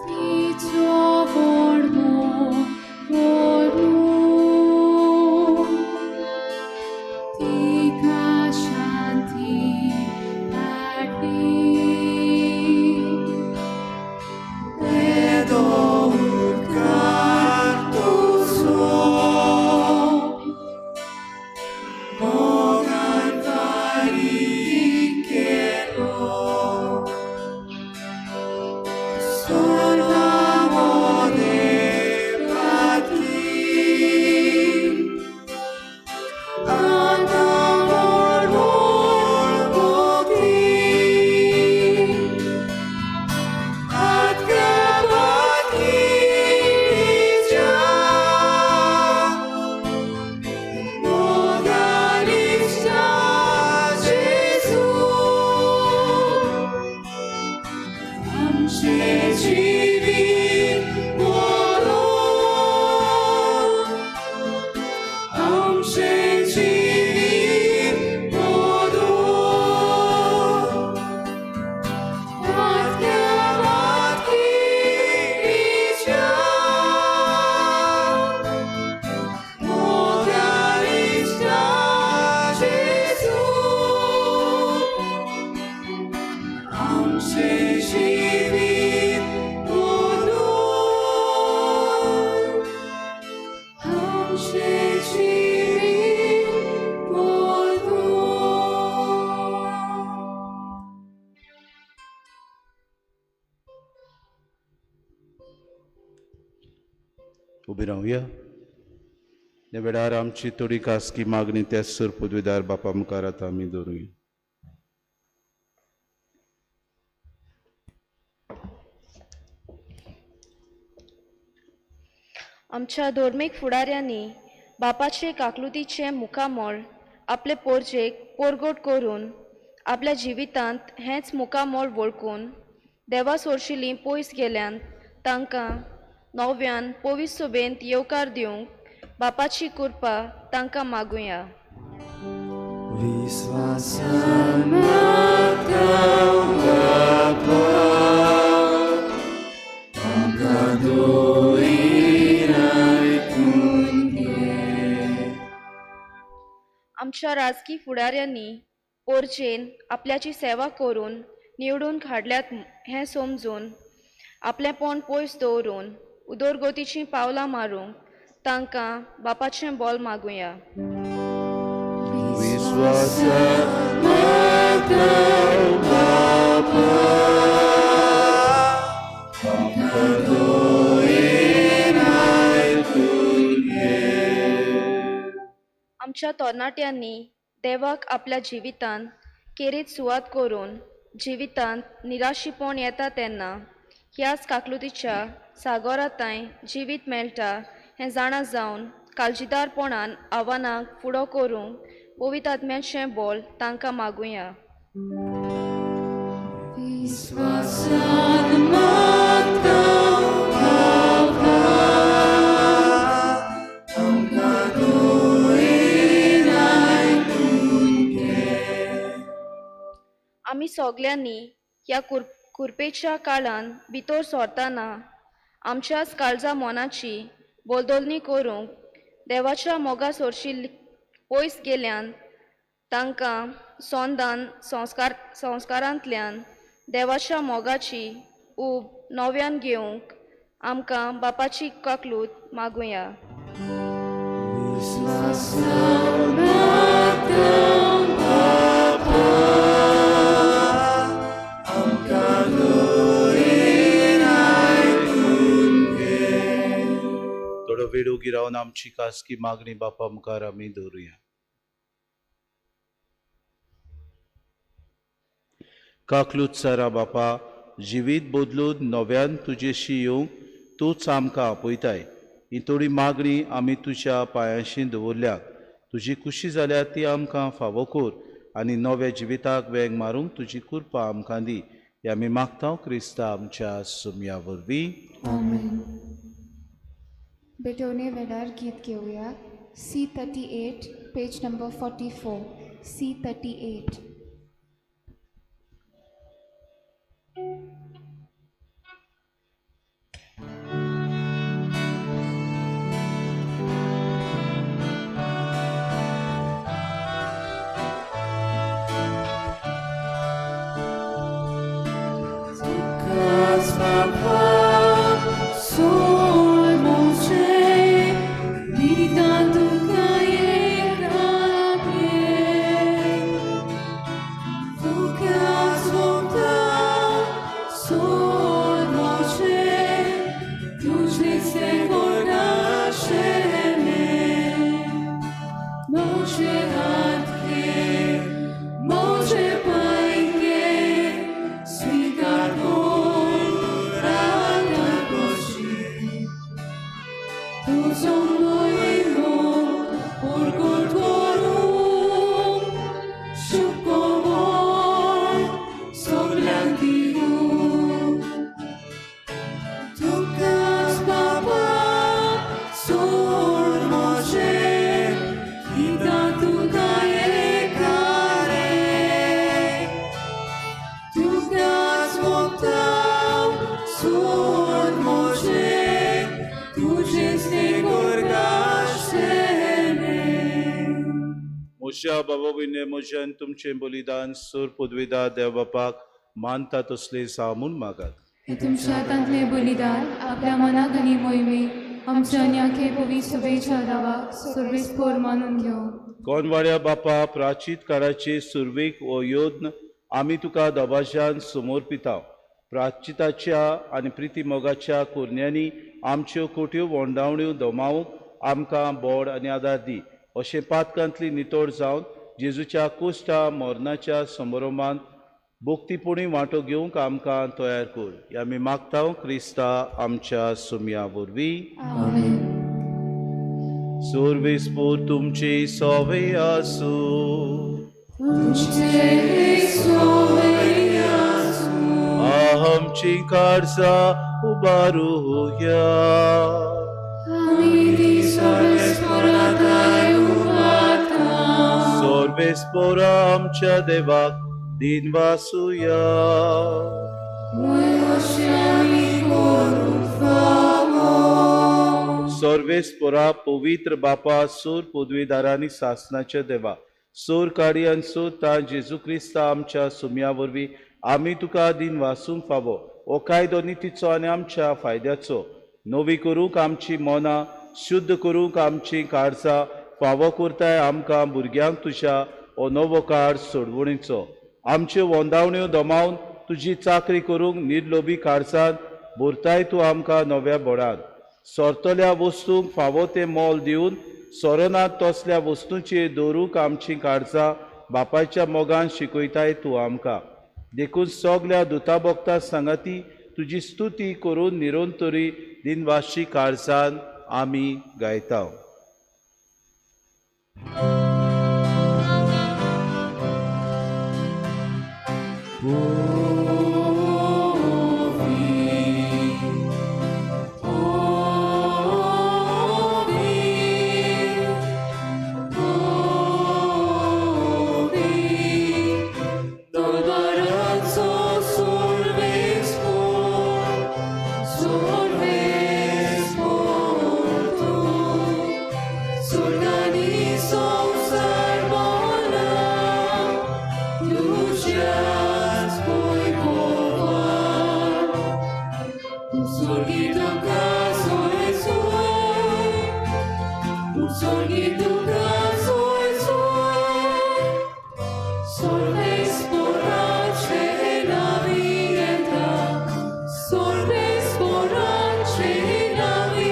Speaker 4: तिचो व्हडलो व्हरून तिका शांती धाडली.
Speaker 5: येदो उपकार तुजो मोगान फारीक केलो स्वर्गा मोदें पातली आतां व्हड व्हड भोगली आत्म्या बाटकिणीच्या मोगारिश्टा जेजू आमचें जिवीत बरो आमचें जिवीत बरो आत्म्या बाटकिणीच्या मोगारिश्टा जेजू आमचें जिवीत बरो आमचें जिवीत बरो.
Speaker 1: उबी रावया. ह्या वेळार आमची थोडी खासगी मागणी त्या सूर पदवीदार बापा मुखार आतां आमी दवरुया.
Speaker 2: आमच्या धर्मीक फुडाऱ्यांनी बापाचे काकलुतीचें मुखामळ आपले पोरजेक पोरगोट करून आपल्या जिवितांत हेंच मुखामळ वळखून देवा सोरशिलीं पयस गेल्यान तांकां नव्यान पवित्र सभेंत येवकार दिवंक बापाची कृपा तांकां मागुया.
Speaker 5: विश्वासान मागता बापा आमकां दोळीं आयकून घे.
Speaker 2: आमच्या राजकी फुडाऱ्यांनी पोरजेन आपल्याची सेवा करून निवडून हाडल्यात हें समजून आपलेंपण पयस दवरून उदरगतीचीं पावलां मारूंक तांकां बापाचें बोल मागुया.
Speaker 1: विश्वासान
Speaker 5: मागता बापा आमकां दोळीं आयकून घे.
Speaker 2: आमच्या तरणाट्यांनी देवाक आपल्या जिवितांत केरीत सुवात करून जिवितांत निराशीपण येता तेन्ना ह्याच काकलुतीच्या सागोरांताय जिवीत मेळटा हें जाणा जावन काळजीदारपणान आव्हानांक फुडो करूंक पवित्र आत्म्याचें बोल तांकां मागुया.
Speaker 5: विश्वासान मागता बापा आमकां दोळीं आयकून घे.
Speaker 2: आमी सगल्यांनी ह्या कुरपेच्या काळान भितर सरतना आमच्याच काळजा मनाची बोलदोलणी करूंक देवाच्या मोगा सोरशी पयस गेल्यान तांकां सोंदान संस्कारांतल्यान देवाच्या मोगाची ऊब नव्यान घेवंक आमकां बापाची काकलूत मागुया.
Speaker 5: विश्वासान मागता बापा
Speaker 1: रावन आमची खासगी मागणी बापा मुखार आमी दवरुया. काकलूत सारा बापा, जिवीत बदलून नव्यान तुजेशी येवंक तूंच आमकां आपयताय. ही थोडी मागणी आमी तुज्या पांयांशी दवरल्या. तुजी खुशी जाल्यार ती आमकां फावो कर आनी नव्या जिविताक वेंग मारूंक तुजी कृपा आमकां दी. हे आमी मागता क्रिस्ता आमच्या सुमया वरवीं.
Speaker 4: आमेन. बेटोने वेळार गीत घेवया. C38, page number 44. C38.
Speaker 1: म्हज्या बाबा विने म्हज्यान तुमचें बलिदान सूर पदवीदा देव बापाक मानता तसलें जावं म्हूण मागात.
Speaker 4: हे तुमच्या हातांतलें बलिदान आपल्या मनाक आनी मोहिमेक आमच्या आनी आखे पवित्र सभेच्या दावाक सर्वेस्पोर मानून घेवं.
Speaker 1: कोनवाड्या बापा, प्राचीत काळाचे सुर्वेक हो यत्न आमी तुका दबाज्यान समर्पिता. प्राचिताच्या आनी प्रिती मोगाच्या कोरण्यांनी आमच्यो कोट्यो वोंडावण्यो दमावंक आमकां बोड आनी आदार दी. अशें पातकांतली नितळ जावन जेजूच्या कुश्टा मरणाच्या समारोभांत भक्तीपुणी वांटो घेवंक आमकां तयार कर. हे आमी मागता क्रिस्ता आमच्या सुमया वरवीं.
Speaker 4: आमेन.
Speaker 1: सर्वेस्पोर तुमचे सोवे आसूं. आमची काळजां उबारुया. सर्वेस्पोरा आमच्या देवाक दिन वासुया. सर्वेस्पोरा पवित्र बापा, सूर पदवीदारांनी सासनाच्या देवा, सूर काडी आनी सूर तां जेजू क्रिस्ता आमच्या सुमया वरवीं आमी तुका दिन वासूंक फावो. हो कायदो नितीचो आनी आमच्या फायद्याचो. नवी करूंक आमची मनां, शुद्ध करूंक आमची काळजां फावो करताय आमकां भुरग्यांक तुज्या हो नवो काळ सोडवणीचो. आमच्यो वोंदावण्यो दमावन तुजी चाकरी करूंक निर्लोभी काळजान भरताय तूं आमकां नव्या बोडान. सोरतल्या वस्तूंक फावो तें मोल दिवन सोरनात तसल्या वस्तूंचेर दवरूंक आमची काळजां बापायच्या मोगान शिकयताय तूं आमकां. देखून सगल्या दुता भोगता सांगाती तुजी स्तुती करून निरंतरी दिनवाशी काळजान आमी गायता.
Speaker 4: Solves por la vida.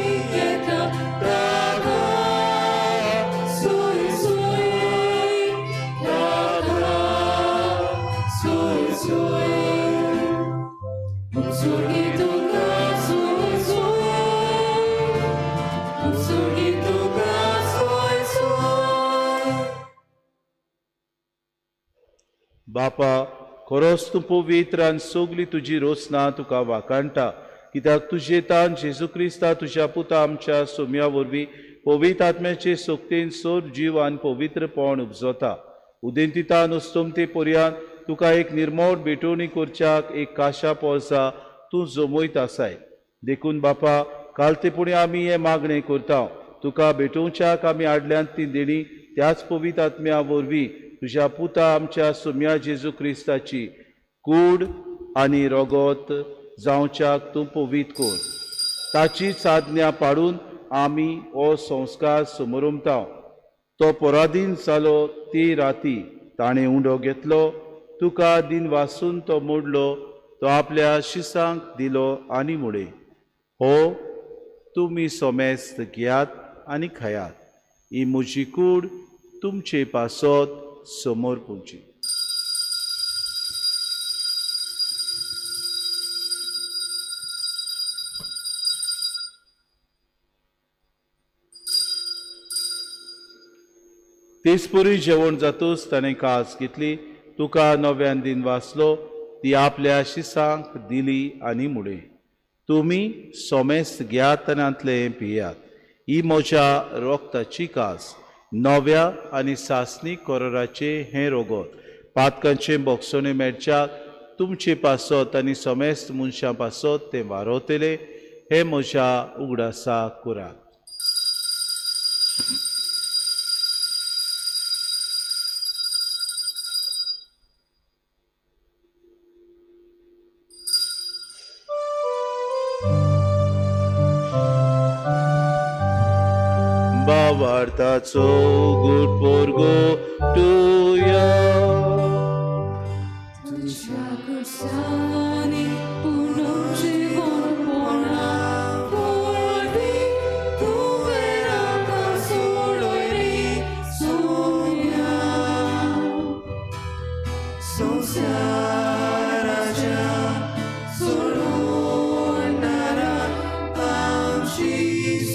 Speaker 1: बापा, खरोच तूं पवित्र आनी सगली तुजी रोचना तुका वाखाणटा, कित्याक तुजे तान जेजू क्रिस्ता तुज्या पुता आमच्या सोम्या वरवीं पवित्र आत्म्याचे सोक्तेन सोर जीव आनी पवित्रपण उपजता. उदेंतितान उस्तुमते पर्यांत तुका एक निर्मोळ भेटवणी करच्याक एक काशा पोरसा तूं जमयत आसाय. देखून बापा, कालते पुणें आमी हें मागणें करता, तुका भेटोवच्याक आमी हाडल्यांत ती देणी त्याच पवित्र आत्म्या वरवीं तुज्या पुता आमच्या सोम्या जेजू क्रिस्ताची कूड आनी रगत जावच्याक तूं पवित्र कर. ताचीच आज्ञा पाडून आमी हो संस्कार समरमता. तो पराधीन जालो ती राती ताणें उंडो घेतलो, तुका दिन वासून तो मोडलो, तो आपल्या शिसांक दिलो आनी म्हळें, हो तुमी सोमेस्त घेयात आनी खायात, ही म्हजी कूड तुमचे पासत समोर पुची. तेचपरी जेवण जातूच ताणें कास घेतली, तुका नव्यान दिन वाचलो, ती आपल्या शिसांक दिली आनी म्हळें, तुमी सोमेस्त घेयात आनी पियात, ही म्हज्या रोगताची कास, नव्या आनी सासणी कोरोराचें हें रोगत, पातकांचें बोगसणें मेळच्याक तुमचे पासत आनी सोमेस्त मनशां पासत तें वारवतलें, हें म्हज्या उगडासा करात. बावार्थाचो गुड पोरगो तुया
Speaker 4: तुज्या कुर्सांनी पुनर्जीवनपणा वरवीं तुवें आमकां सोडय रे सोम्या.
Speaker 5: संवसाराच्या सोडवणारा आमची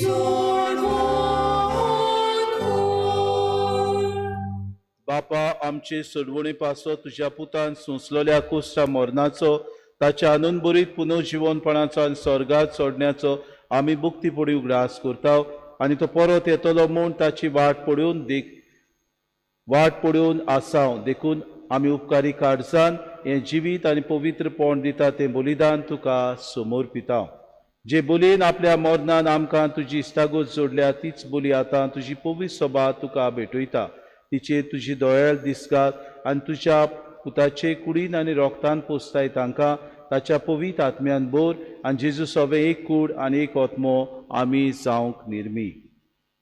Speaker 5: सोडवण कर.
Speaker 1: बापा, आमचे सोडवणे पासो तुज्या पुतान सोंसलोल्या कुस्टा मरणाचो, ताच्या आनंदभरीत पुनर्जिवनपणाचो आनी स्वर्गात सोडण्याचो आमी मुक्ती पडी उगडास करता आनी तो परत येतलो म्हूण ताची वाट पळोवन आसाव. देखून आमी उपकारी काळजान हें जिवीत आनी पवित्रपण दिता तें बलिदान तुका समर्पिता. जे बोलयेन आपल्या मरणान आमकां तुजी इश्टागत जोडल्या तीच बोली आतां तुजी पवित्र सभा तुका भेटयता. तिचेर तुजी दोळ्यार दिसकात आनी तुज्या पुताचे कुडीन आनी रोगतान पोसताय तांकां ताच्या पवित्र आत्म्यान बोर आनी जेजू सवे एक कूड आनी एक आत्मो आमी जावंक निर्मी.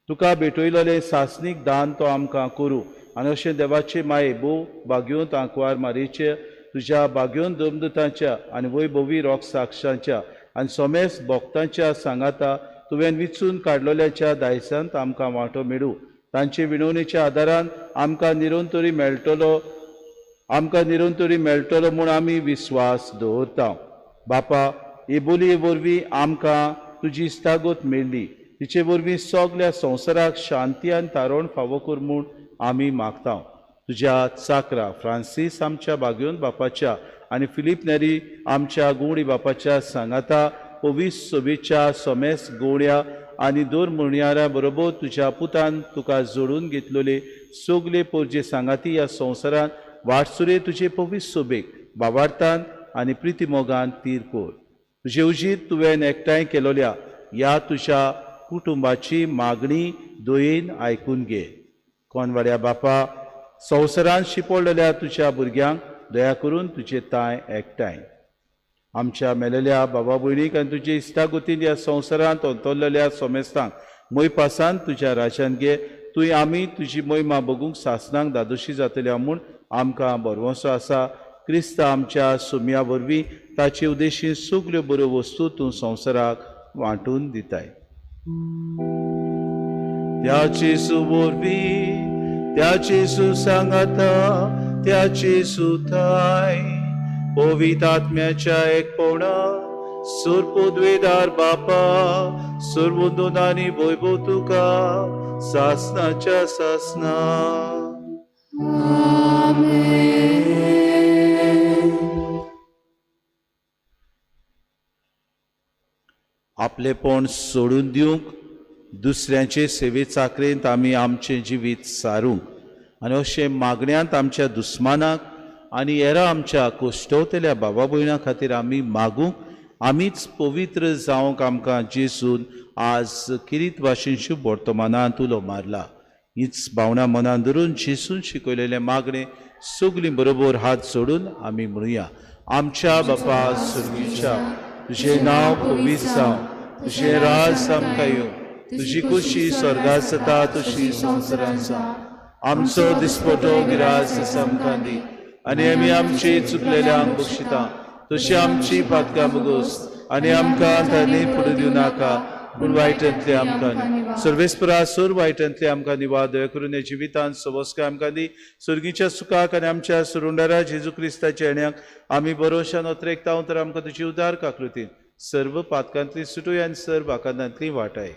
Speaker 1: तुका भेटयलेलें सासणीक दान तो आमकां करूं आनी अशें देवाचे माये भोव भाग्योंत आंकवार मारयेचे तुज्या भाग्योन दमदुतांच्या आनी वैभवी रोग साक्षांच्या आनी सोमेस भक्तांच्या सांगाता तुवें विचून काडलेल्याच्या दायजांत आमकां वांटो मेळूं. तांचे विनवणेच्या आदारान आमकां निरंतरी मेळटलो म्हूण आमी विस्वास दवरता. बापा, हे बोलये वरवीं आमकां तुजी इश्टागत मेळ्ळी, तिचे वरवीं सगल्या संवसाराक शांती आनी तारण फावो कर म्हूण आमी मागता. तुज्या चाकरा फ्रांसीस आमच्या बागयोन बापाच्या आनी फिलीप नेरी आमच्या गुवणी बापाच्या सांगाता पवित्र सोबेच्या सोमेस गोवण्या आनी दोर म्हणयाऱ्या बरोबर तुज्या पुतान तुका जोडून घेतलेले सगले पोरजे सांगाती ह्या संवसारांत वाटसुरे तुजे पवित्र सोबेक बाबार्थान आनी प्रितीमोगान तीर कर. तुजे उजीत तुवें एकठांय केलोल्या ह्या तुज्या कुटुंबाची मागणी दयेन आयकून घे. कोणवाड्या बापा, संवसारांत शिंपडलेल्या तुज्या भुरग्यांक दया करून तुजे तांय एकठांय आमच्या मेलेल्या बाबा भयणीक आनी तुजे इश्टागतीन ह्या संवसारांत अंतरलेल्या सोमेस्तांक मोयपासान तुज्या राज्यान घे. तुवें आमी तुजी मोहिमा बगूंक सासणांक दादोशी जातल्या म्हूण आमकां भरवंसो आसा. क्रिस्त आमच्या सुम्या वरवीं ताचे उद्देशीन सगल्यो बऱ्यो वस्तू तूं संवसाराक वांटून दिताय. त्या जेजू वरवीं, त्या जेजू सांगाता, त्या जेजू थाय पवित्र आत्म्याच्या एकपणा सुरपुद्वेदार बापा सुरवंदून आनी वैभव तुका सासनाच्या सासना.
Speaker 4: आमेन.
Speaker 1: आपलेपण सोडून दिवंक, दुसऱ्यांचे सेवे चाकरेंत आमी आमचें जिवीत सारूंक आनी अशें मागण्यांत आमच्या दुस्मानाक आनी हेरां आमच्या कोश्टवतल्या बाबा भयणां खातीर आमी मागूंक, आमीच पवित्र जावंक आमकां जेजून आज किरीत भाशेन वर्तमानांत उलो मारला। हीच भावना मनान धरून जेजून शिकयलेलें मागणें सगलीं बरोबर हात सोडून आमी म्हणुया। आमच्या बापा सुर्गीच्या, तुजें नांव पवित्र जावं, तुजें राज आमकां येवं, तुजी खुशी स्वर्गात जाता तशी संवसारांत जावं। आमचो दिसपटो गिरास आमकां दी आनी आमी आमची चुकलेल्यांक बक्षिता तशी आमची पातकां बगोस आनी आमकां तांणी फुडें दिवं नाका, पूण वायटांतले आमकां न्ही। सर्वेस्परा सोर वायटांतले आमकां निवाद दया करून ह्या जिवितांत सवस्काय आमकां दी। सर्गीच्या सुखाक आनी आमच्या सुरुंडारा जेजू क्रिस्ताच्या येण्याक आमी बरोशान अत्रेकता तर आमकां तुजी उदार काकृतीन सर्व पातकांतली सुटूय आनी सर्व आकांतांतली वाटाय।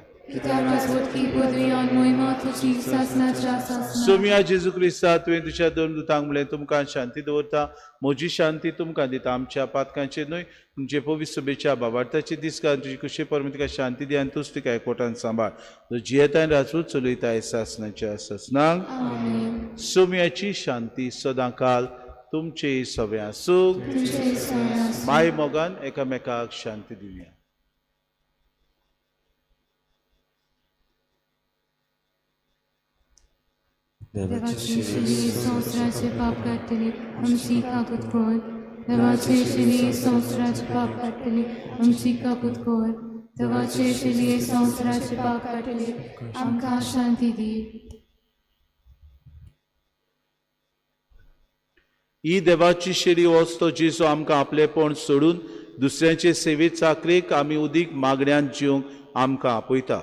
Speaker 1: सोमिया जेजू क्रिस्ता, तुवें तुज्या दोन दुतांक म्हणलें, तुमकां शांती दवरता, म्हजी शांती तुमकां दिता। आमच्या पातकांचेर न्हय तुमचे पवित्र सभेच्या बाबार्थाची दिसका तुजी कुशे परमे तिका शांती दी आनी तूच तिका एकवटान सांबाळ। तूं जियेता आनी राजूच चलयता सासनाच्या सासनाक। सोमियाची शांती सदांकाल तुमचे सगळ्या आसूं। माय मोगान एकामेकाक शांती दिवया।
Speaker 4: देवाचे शिली संवसाराचे पाप काडटली आमची काकूत कर। देवाचे शिली संवसाराचे पाप काडटली आमची काकूत कर। देवाचे शिली संवसाराचे पाप काडटली आमकां शांती दी।
Speaker 1: ही देवाची शेरी वस्तू जेजू आमकां आपलेपण सोडून दुसऱ्यांचे सेवे चाकरेक आमी उदीक मागण्यान जिवंक आमकां आपयता।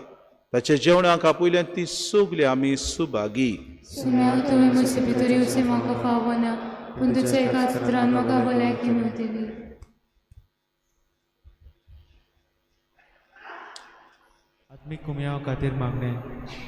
Speaker 1: ताच्या जेवणाक आपयल्यान ती सगळी आमी सुभागी।
Speaker 4: सुम्या तुवें म्हजे भितर येवचें म्हाका फावना, पूण तुज्या एका उतरान म्हाका भलायकी मेळटली।
Speaker 6: आत्मीक कुमयाव खातीर मागणें।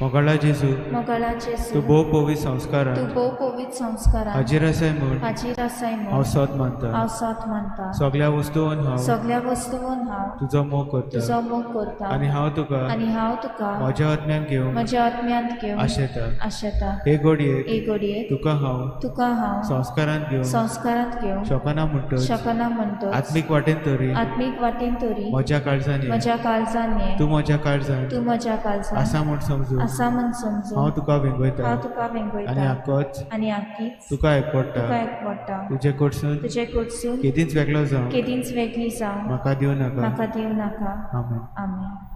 Speaker 6: मोगाळा जेजू,
Speaker 7: मोगाळा जेजू,
Speaker 6: तूं भोव पवित्र संस्कारान,
Speaker 7: तूं भोव पवित्र संस्कारान
Speaker 6: हाजीर आसाय म्हूण,
Speaker 7: हाजीर आसाय म्हूण
Speaker 6: हांव सत मानता,
Speaker 7: हांव सत मानता।
Speaker 6: सगळ्या वस्तून हांव,
Speaker 7: सगळ्या वस्तून हांव
Speaker 6: तुजो मोग करता,
Speaker 7: तुजो मोग करता
Speaker 6: आनी हांव तुका,
Speaker 7: आनी हांव तुका
Speaker 6: म्हज्या आत्म्यान घेवंक,
Speaker 7: म्हज्या आत्म्यांत घेवंक
Speaker 6: आशेता,
Speaker 7: आशेता।
Speaker 6: हे घडयेक,
Speaker 7: हे घडयेक
Speaker 6: तुका हांव,
Speaker 7: तुका हांव
Speaker 6: संस्कारांत घेवंक,
Speaker 7: संस्कारांत घेवंक
Speaker 6: शकना म्हणटच,
Speaker 7: शकना म्हणटच
Speaker 6: आत्मीक वाटेन तरी,
Speaker 7: आत्मीक वाटेन तरी
Speaker 6: म्हज्या काळजान ये,
Speaker 7: म्हज्या काळजान ये,
Speaker 6: तूं म्हज्या काळजान,
Speaker 7: तूं म्हज्या काळजान
Speaker 6: आसा म्हूण समजून,
Speaker 7: आसा म्हूण समजून
Speaker 6: हांव तुका वेंगयता,
Speaker 7: हांव तुका वेंगयता
Speaker 6: आनी आकोच,
Speaker 7: आनी आकीच
Speaker 6: तुका एकवटा,
Speaker 7: तुका एकवटा।
Speaker 6: तुजे कडसून,
Speaker 7: तुजे कडसून
Speaker 6: केदींच वेगळो जावं,
Speaker 7: केदींच वेगळी जावं
Speaker 6: म्हाका दिवं नाका,
Speaker 7: म्हाका दिवं नाका।
Speaker 6: आमेन।
Speaker 7: आमेन।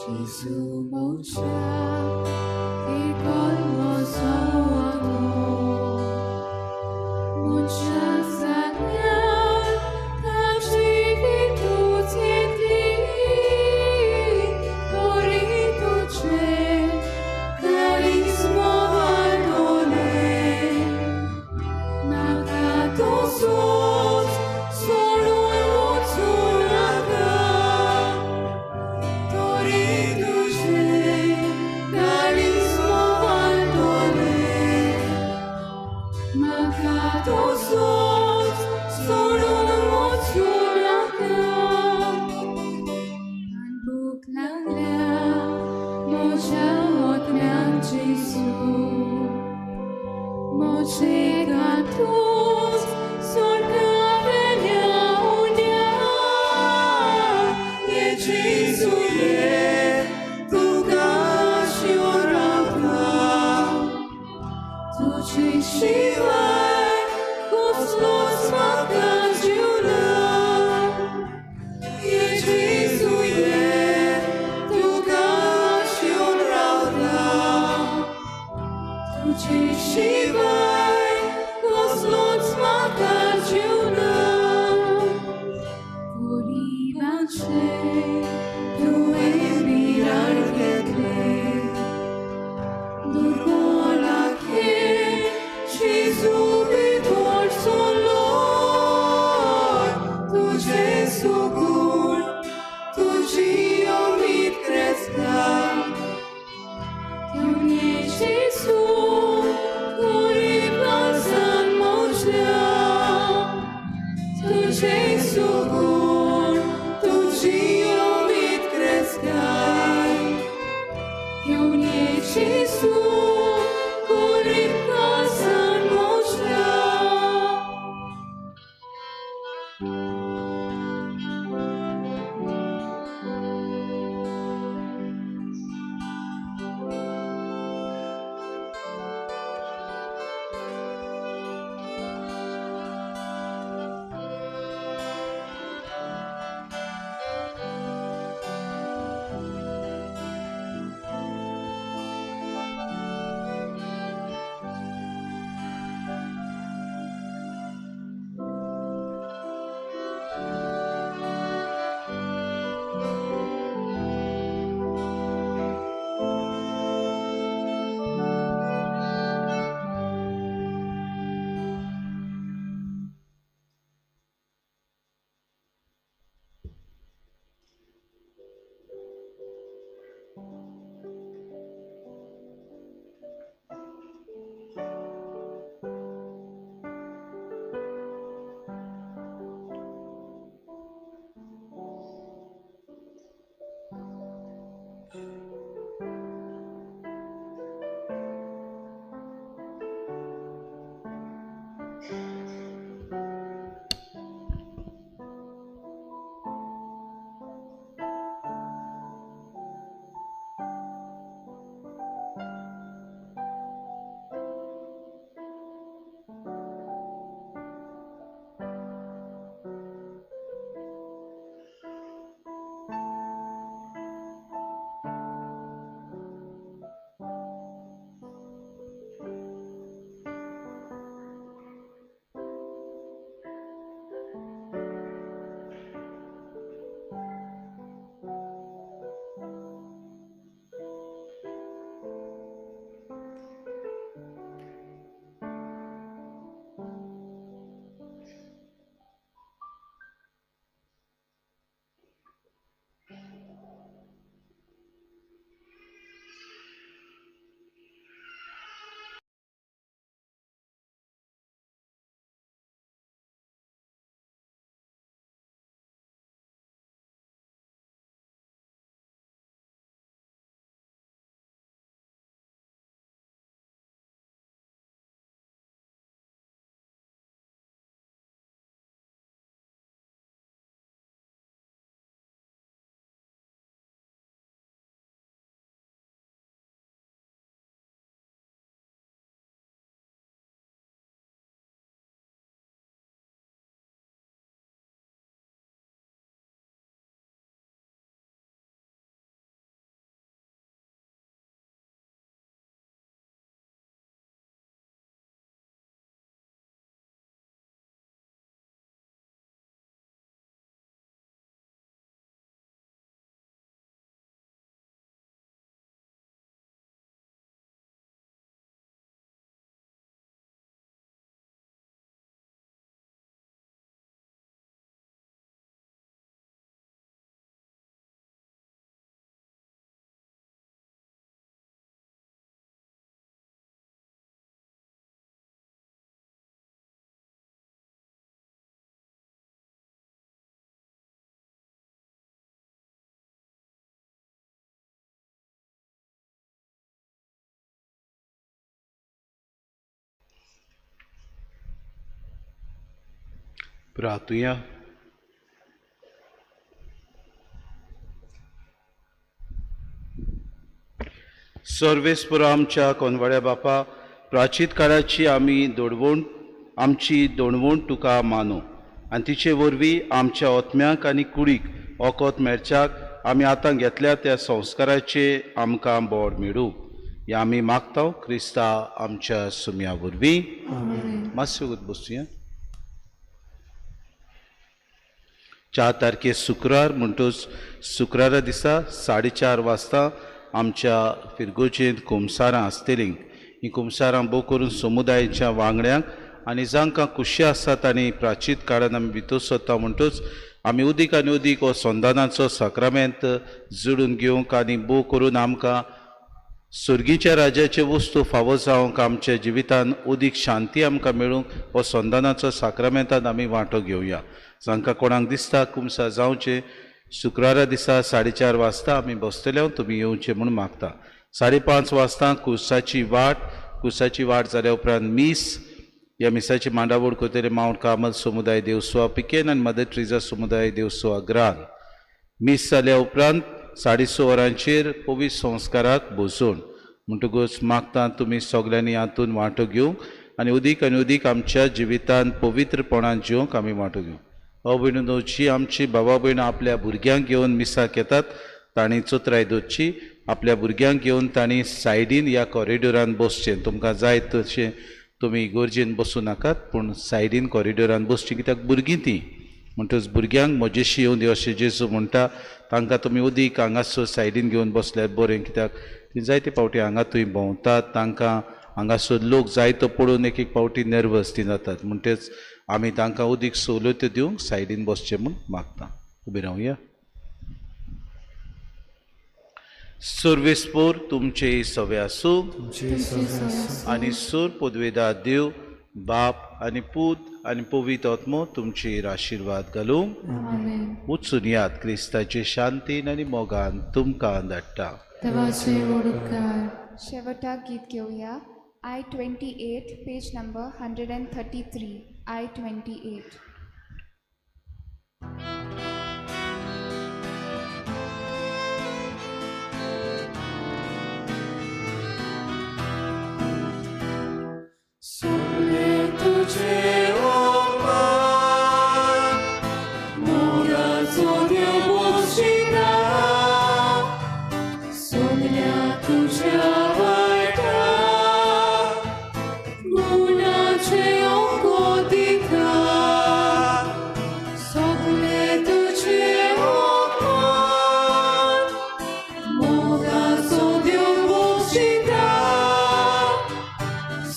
Speaker 4: Gesù moncha e colmo sono moncha sanya taci tu ti orito c'è carisma valore nakato sos solo emozionata Makato sos solo emozionata.
Speaker 5: शिवाय कसलोच म्हाका जीव ना. ये जेजू ये, तुका आशेवन रावता. तुजे शिवाय कसलोच म्हाका जीव ना. गरिबांचे तुवें बिराड घेतलें, दुर्बलांचेर जेजू भितर सरलो. तुजें सुगूर, तुजी उमेद क्रेस्ता.
Speaker 4: तुवें जेजू गरिबांसान मोजल्या.
Speaker 5: तुजें सुगूर, तुजी उमेद क्रेस्ता.
Speaker 4: तुवें जेजू गरिबांसान मोजल्या.
Speaker 1: प्रार्थुया. सर्वेस्पुरा आमच्या कोनवाड्या बापा, प्राचीत काळाची आमी दोडवण आमची दोणवण तुका मानू आनी तिचे वरवीं आमच्या ओत्म्याक आनी कुडीक ओकोत मेळच्याक आमी आतां घेतल्या त्या संस्काराचे आमकां बोड मेळूं. हें आमी मागता क्रिस्ता आमच्या सुम्या वरवीं. मातशें वगत बसुया. 4 तारखे शुक्रार म्हणटूच शुक्रारा दिसा 4:30 वाजता आमच्या फिरगोजेंत कुमसारां आसतलीं. हीं कुमसारां भोव करून समुदायाच्या वांगड्यांक आनी जांकां खुशी आसा तांणी प्राचीत काळान आमी भितर सरता म्हणटूच आमी उदीक आनी उदीक हो संदानाचो साक्रामेंत जुडून घेवंक आनी भोव करून आमकां सुर्गीच्या राज्याचे वस्तू फावो जावंक आमच्या जिवितान उदीक शांती आमकां मेळूंक हो संदानाचो साक्रामेंतान आमी वांटो घेवया. जांकां कोणाक दिसता कुमसार जावचें शुक्रारा दिसा 4:30 वाजता आमी बसतले, तुमी येवचें म्हूण मागता. 5:30 वाजता कुसाची वाट, कुसाची वाट जाल्या उपरांत मीस. ह्या मिसाची मांडावळ करतले मावंट कार्मल समुदाय देवसुआ पिकेन आनी मदर ट्रिजा समुदाय देवसुआ ग्रान. मीस जाल्या उपरांत 6:30 वरांचेर पवित्र संस्काराक बसोवन म्हणटकूच मागता तुमी सगल्यांनी हातून वांटो घेवंक आनी उदीक आनी उदीक आमच्या जिवितान पवित्रपणान जिवंक आमी वांटो घेवंक. भाव भयणीं जी आमची बाबा भयणां आपल्या भुरग्यांक घेवन मिसाक येतात तांणी चोत्राय दवरची. आपल्या भुरग्यांक घेवन तांणी सायडीन ह्या कॉरिडोरान बसचें. तुमकां जाय तशें तुमी गरजेन बसूं नाकात, पूण सायडीन कॉरिडोरान बसचीं कित्याक भुरगीं तीं. म्हणटकच भुरग्यांक म्हजेशी येवन दी अशें जेजू म्हणटा. तांकां तुमी उदीक हांगासर सायडीन घेवन बसल्यार बरें कित्याक तीं जायते फावटी हांगा थंय भोंवतात, तांकां हांगासर लोक जायतो पळोवन एक एक फावटी नर्वस तीं जातात. म्हणटच आमी तांकां उदीक सवलत्यो दिवंक सायडीन बसचें म्हूण मागता. उबी रावया. सर्वेस्पोर तुमचे सवे आसूं आनी सूर पदवेदा देव बाप आनी पूत आनी पवित्र आत्मो तुमचेर आशिर्वाद घालूं. वचून याद क्रिस्ताचे शांतीन आनी मोगान तुमकां धाडटा.
Speaker 8: शेवटाक गीत घेवया. I-28 page number 133. I-28.
Speaker 5: सगळे तुझे ओपार मोगाचो देव बक्षिता सगळ्या तुझ्या वाटा गुणाचे अंको दिता सगळे तुझे ओपार मोगाचो देव बक्षिता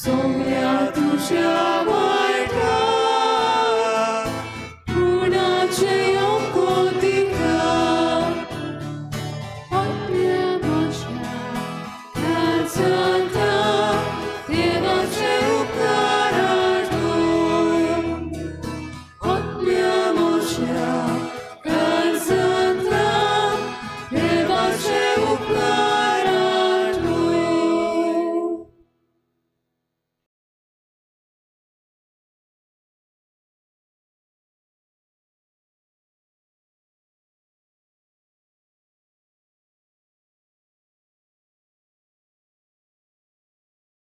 Speaker 5: सगळ्या तुझ्या.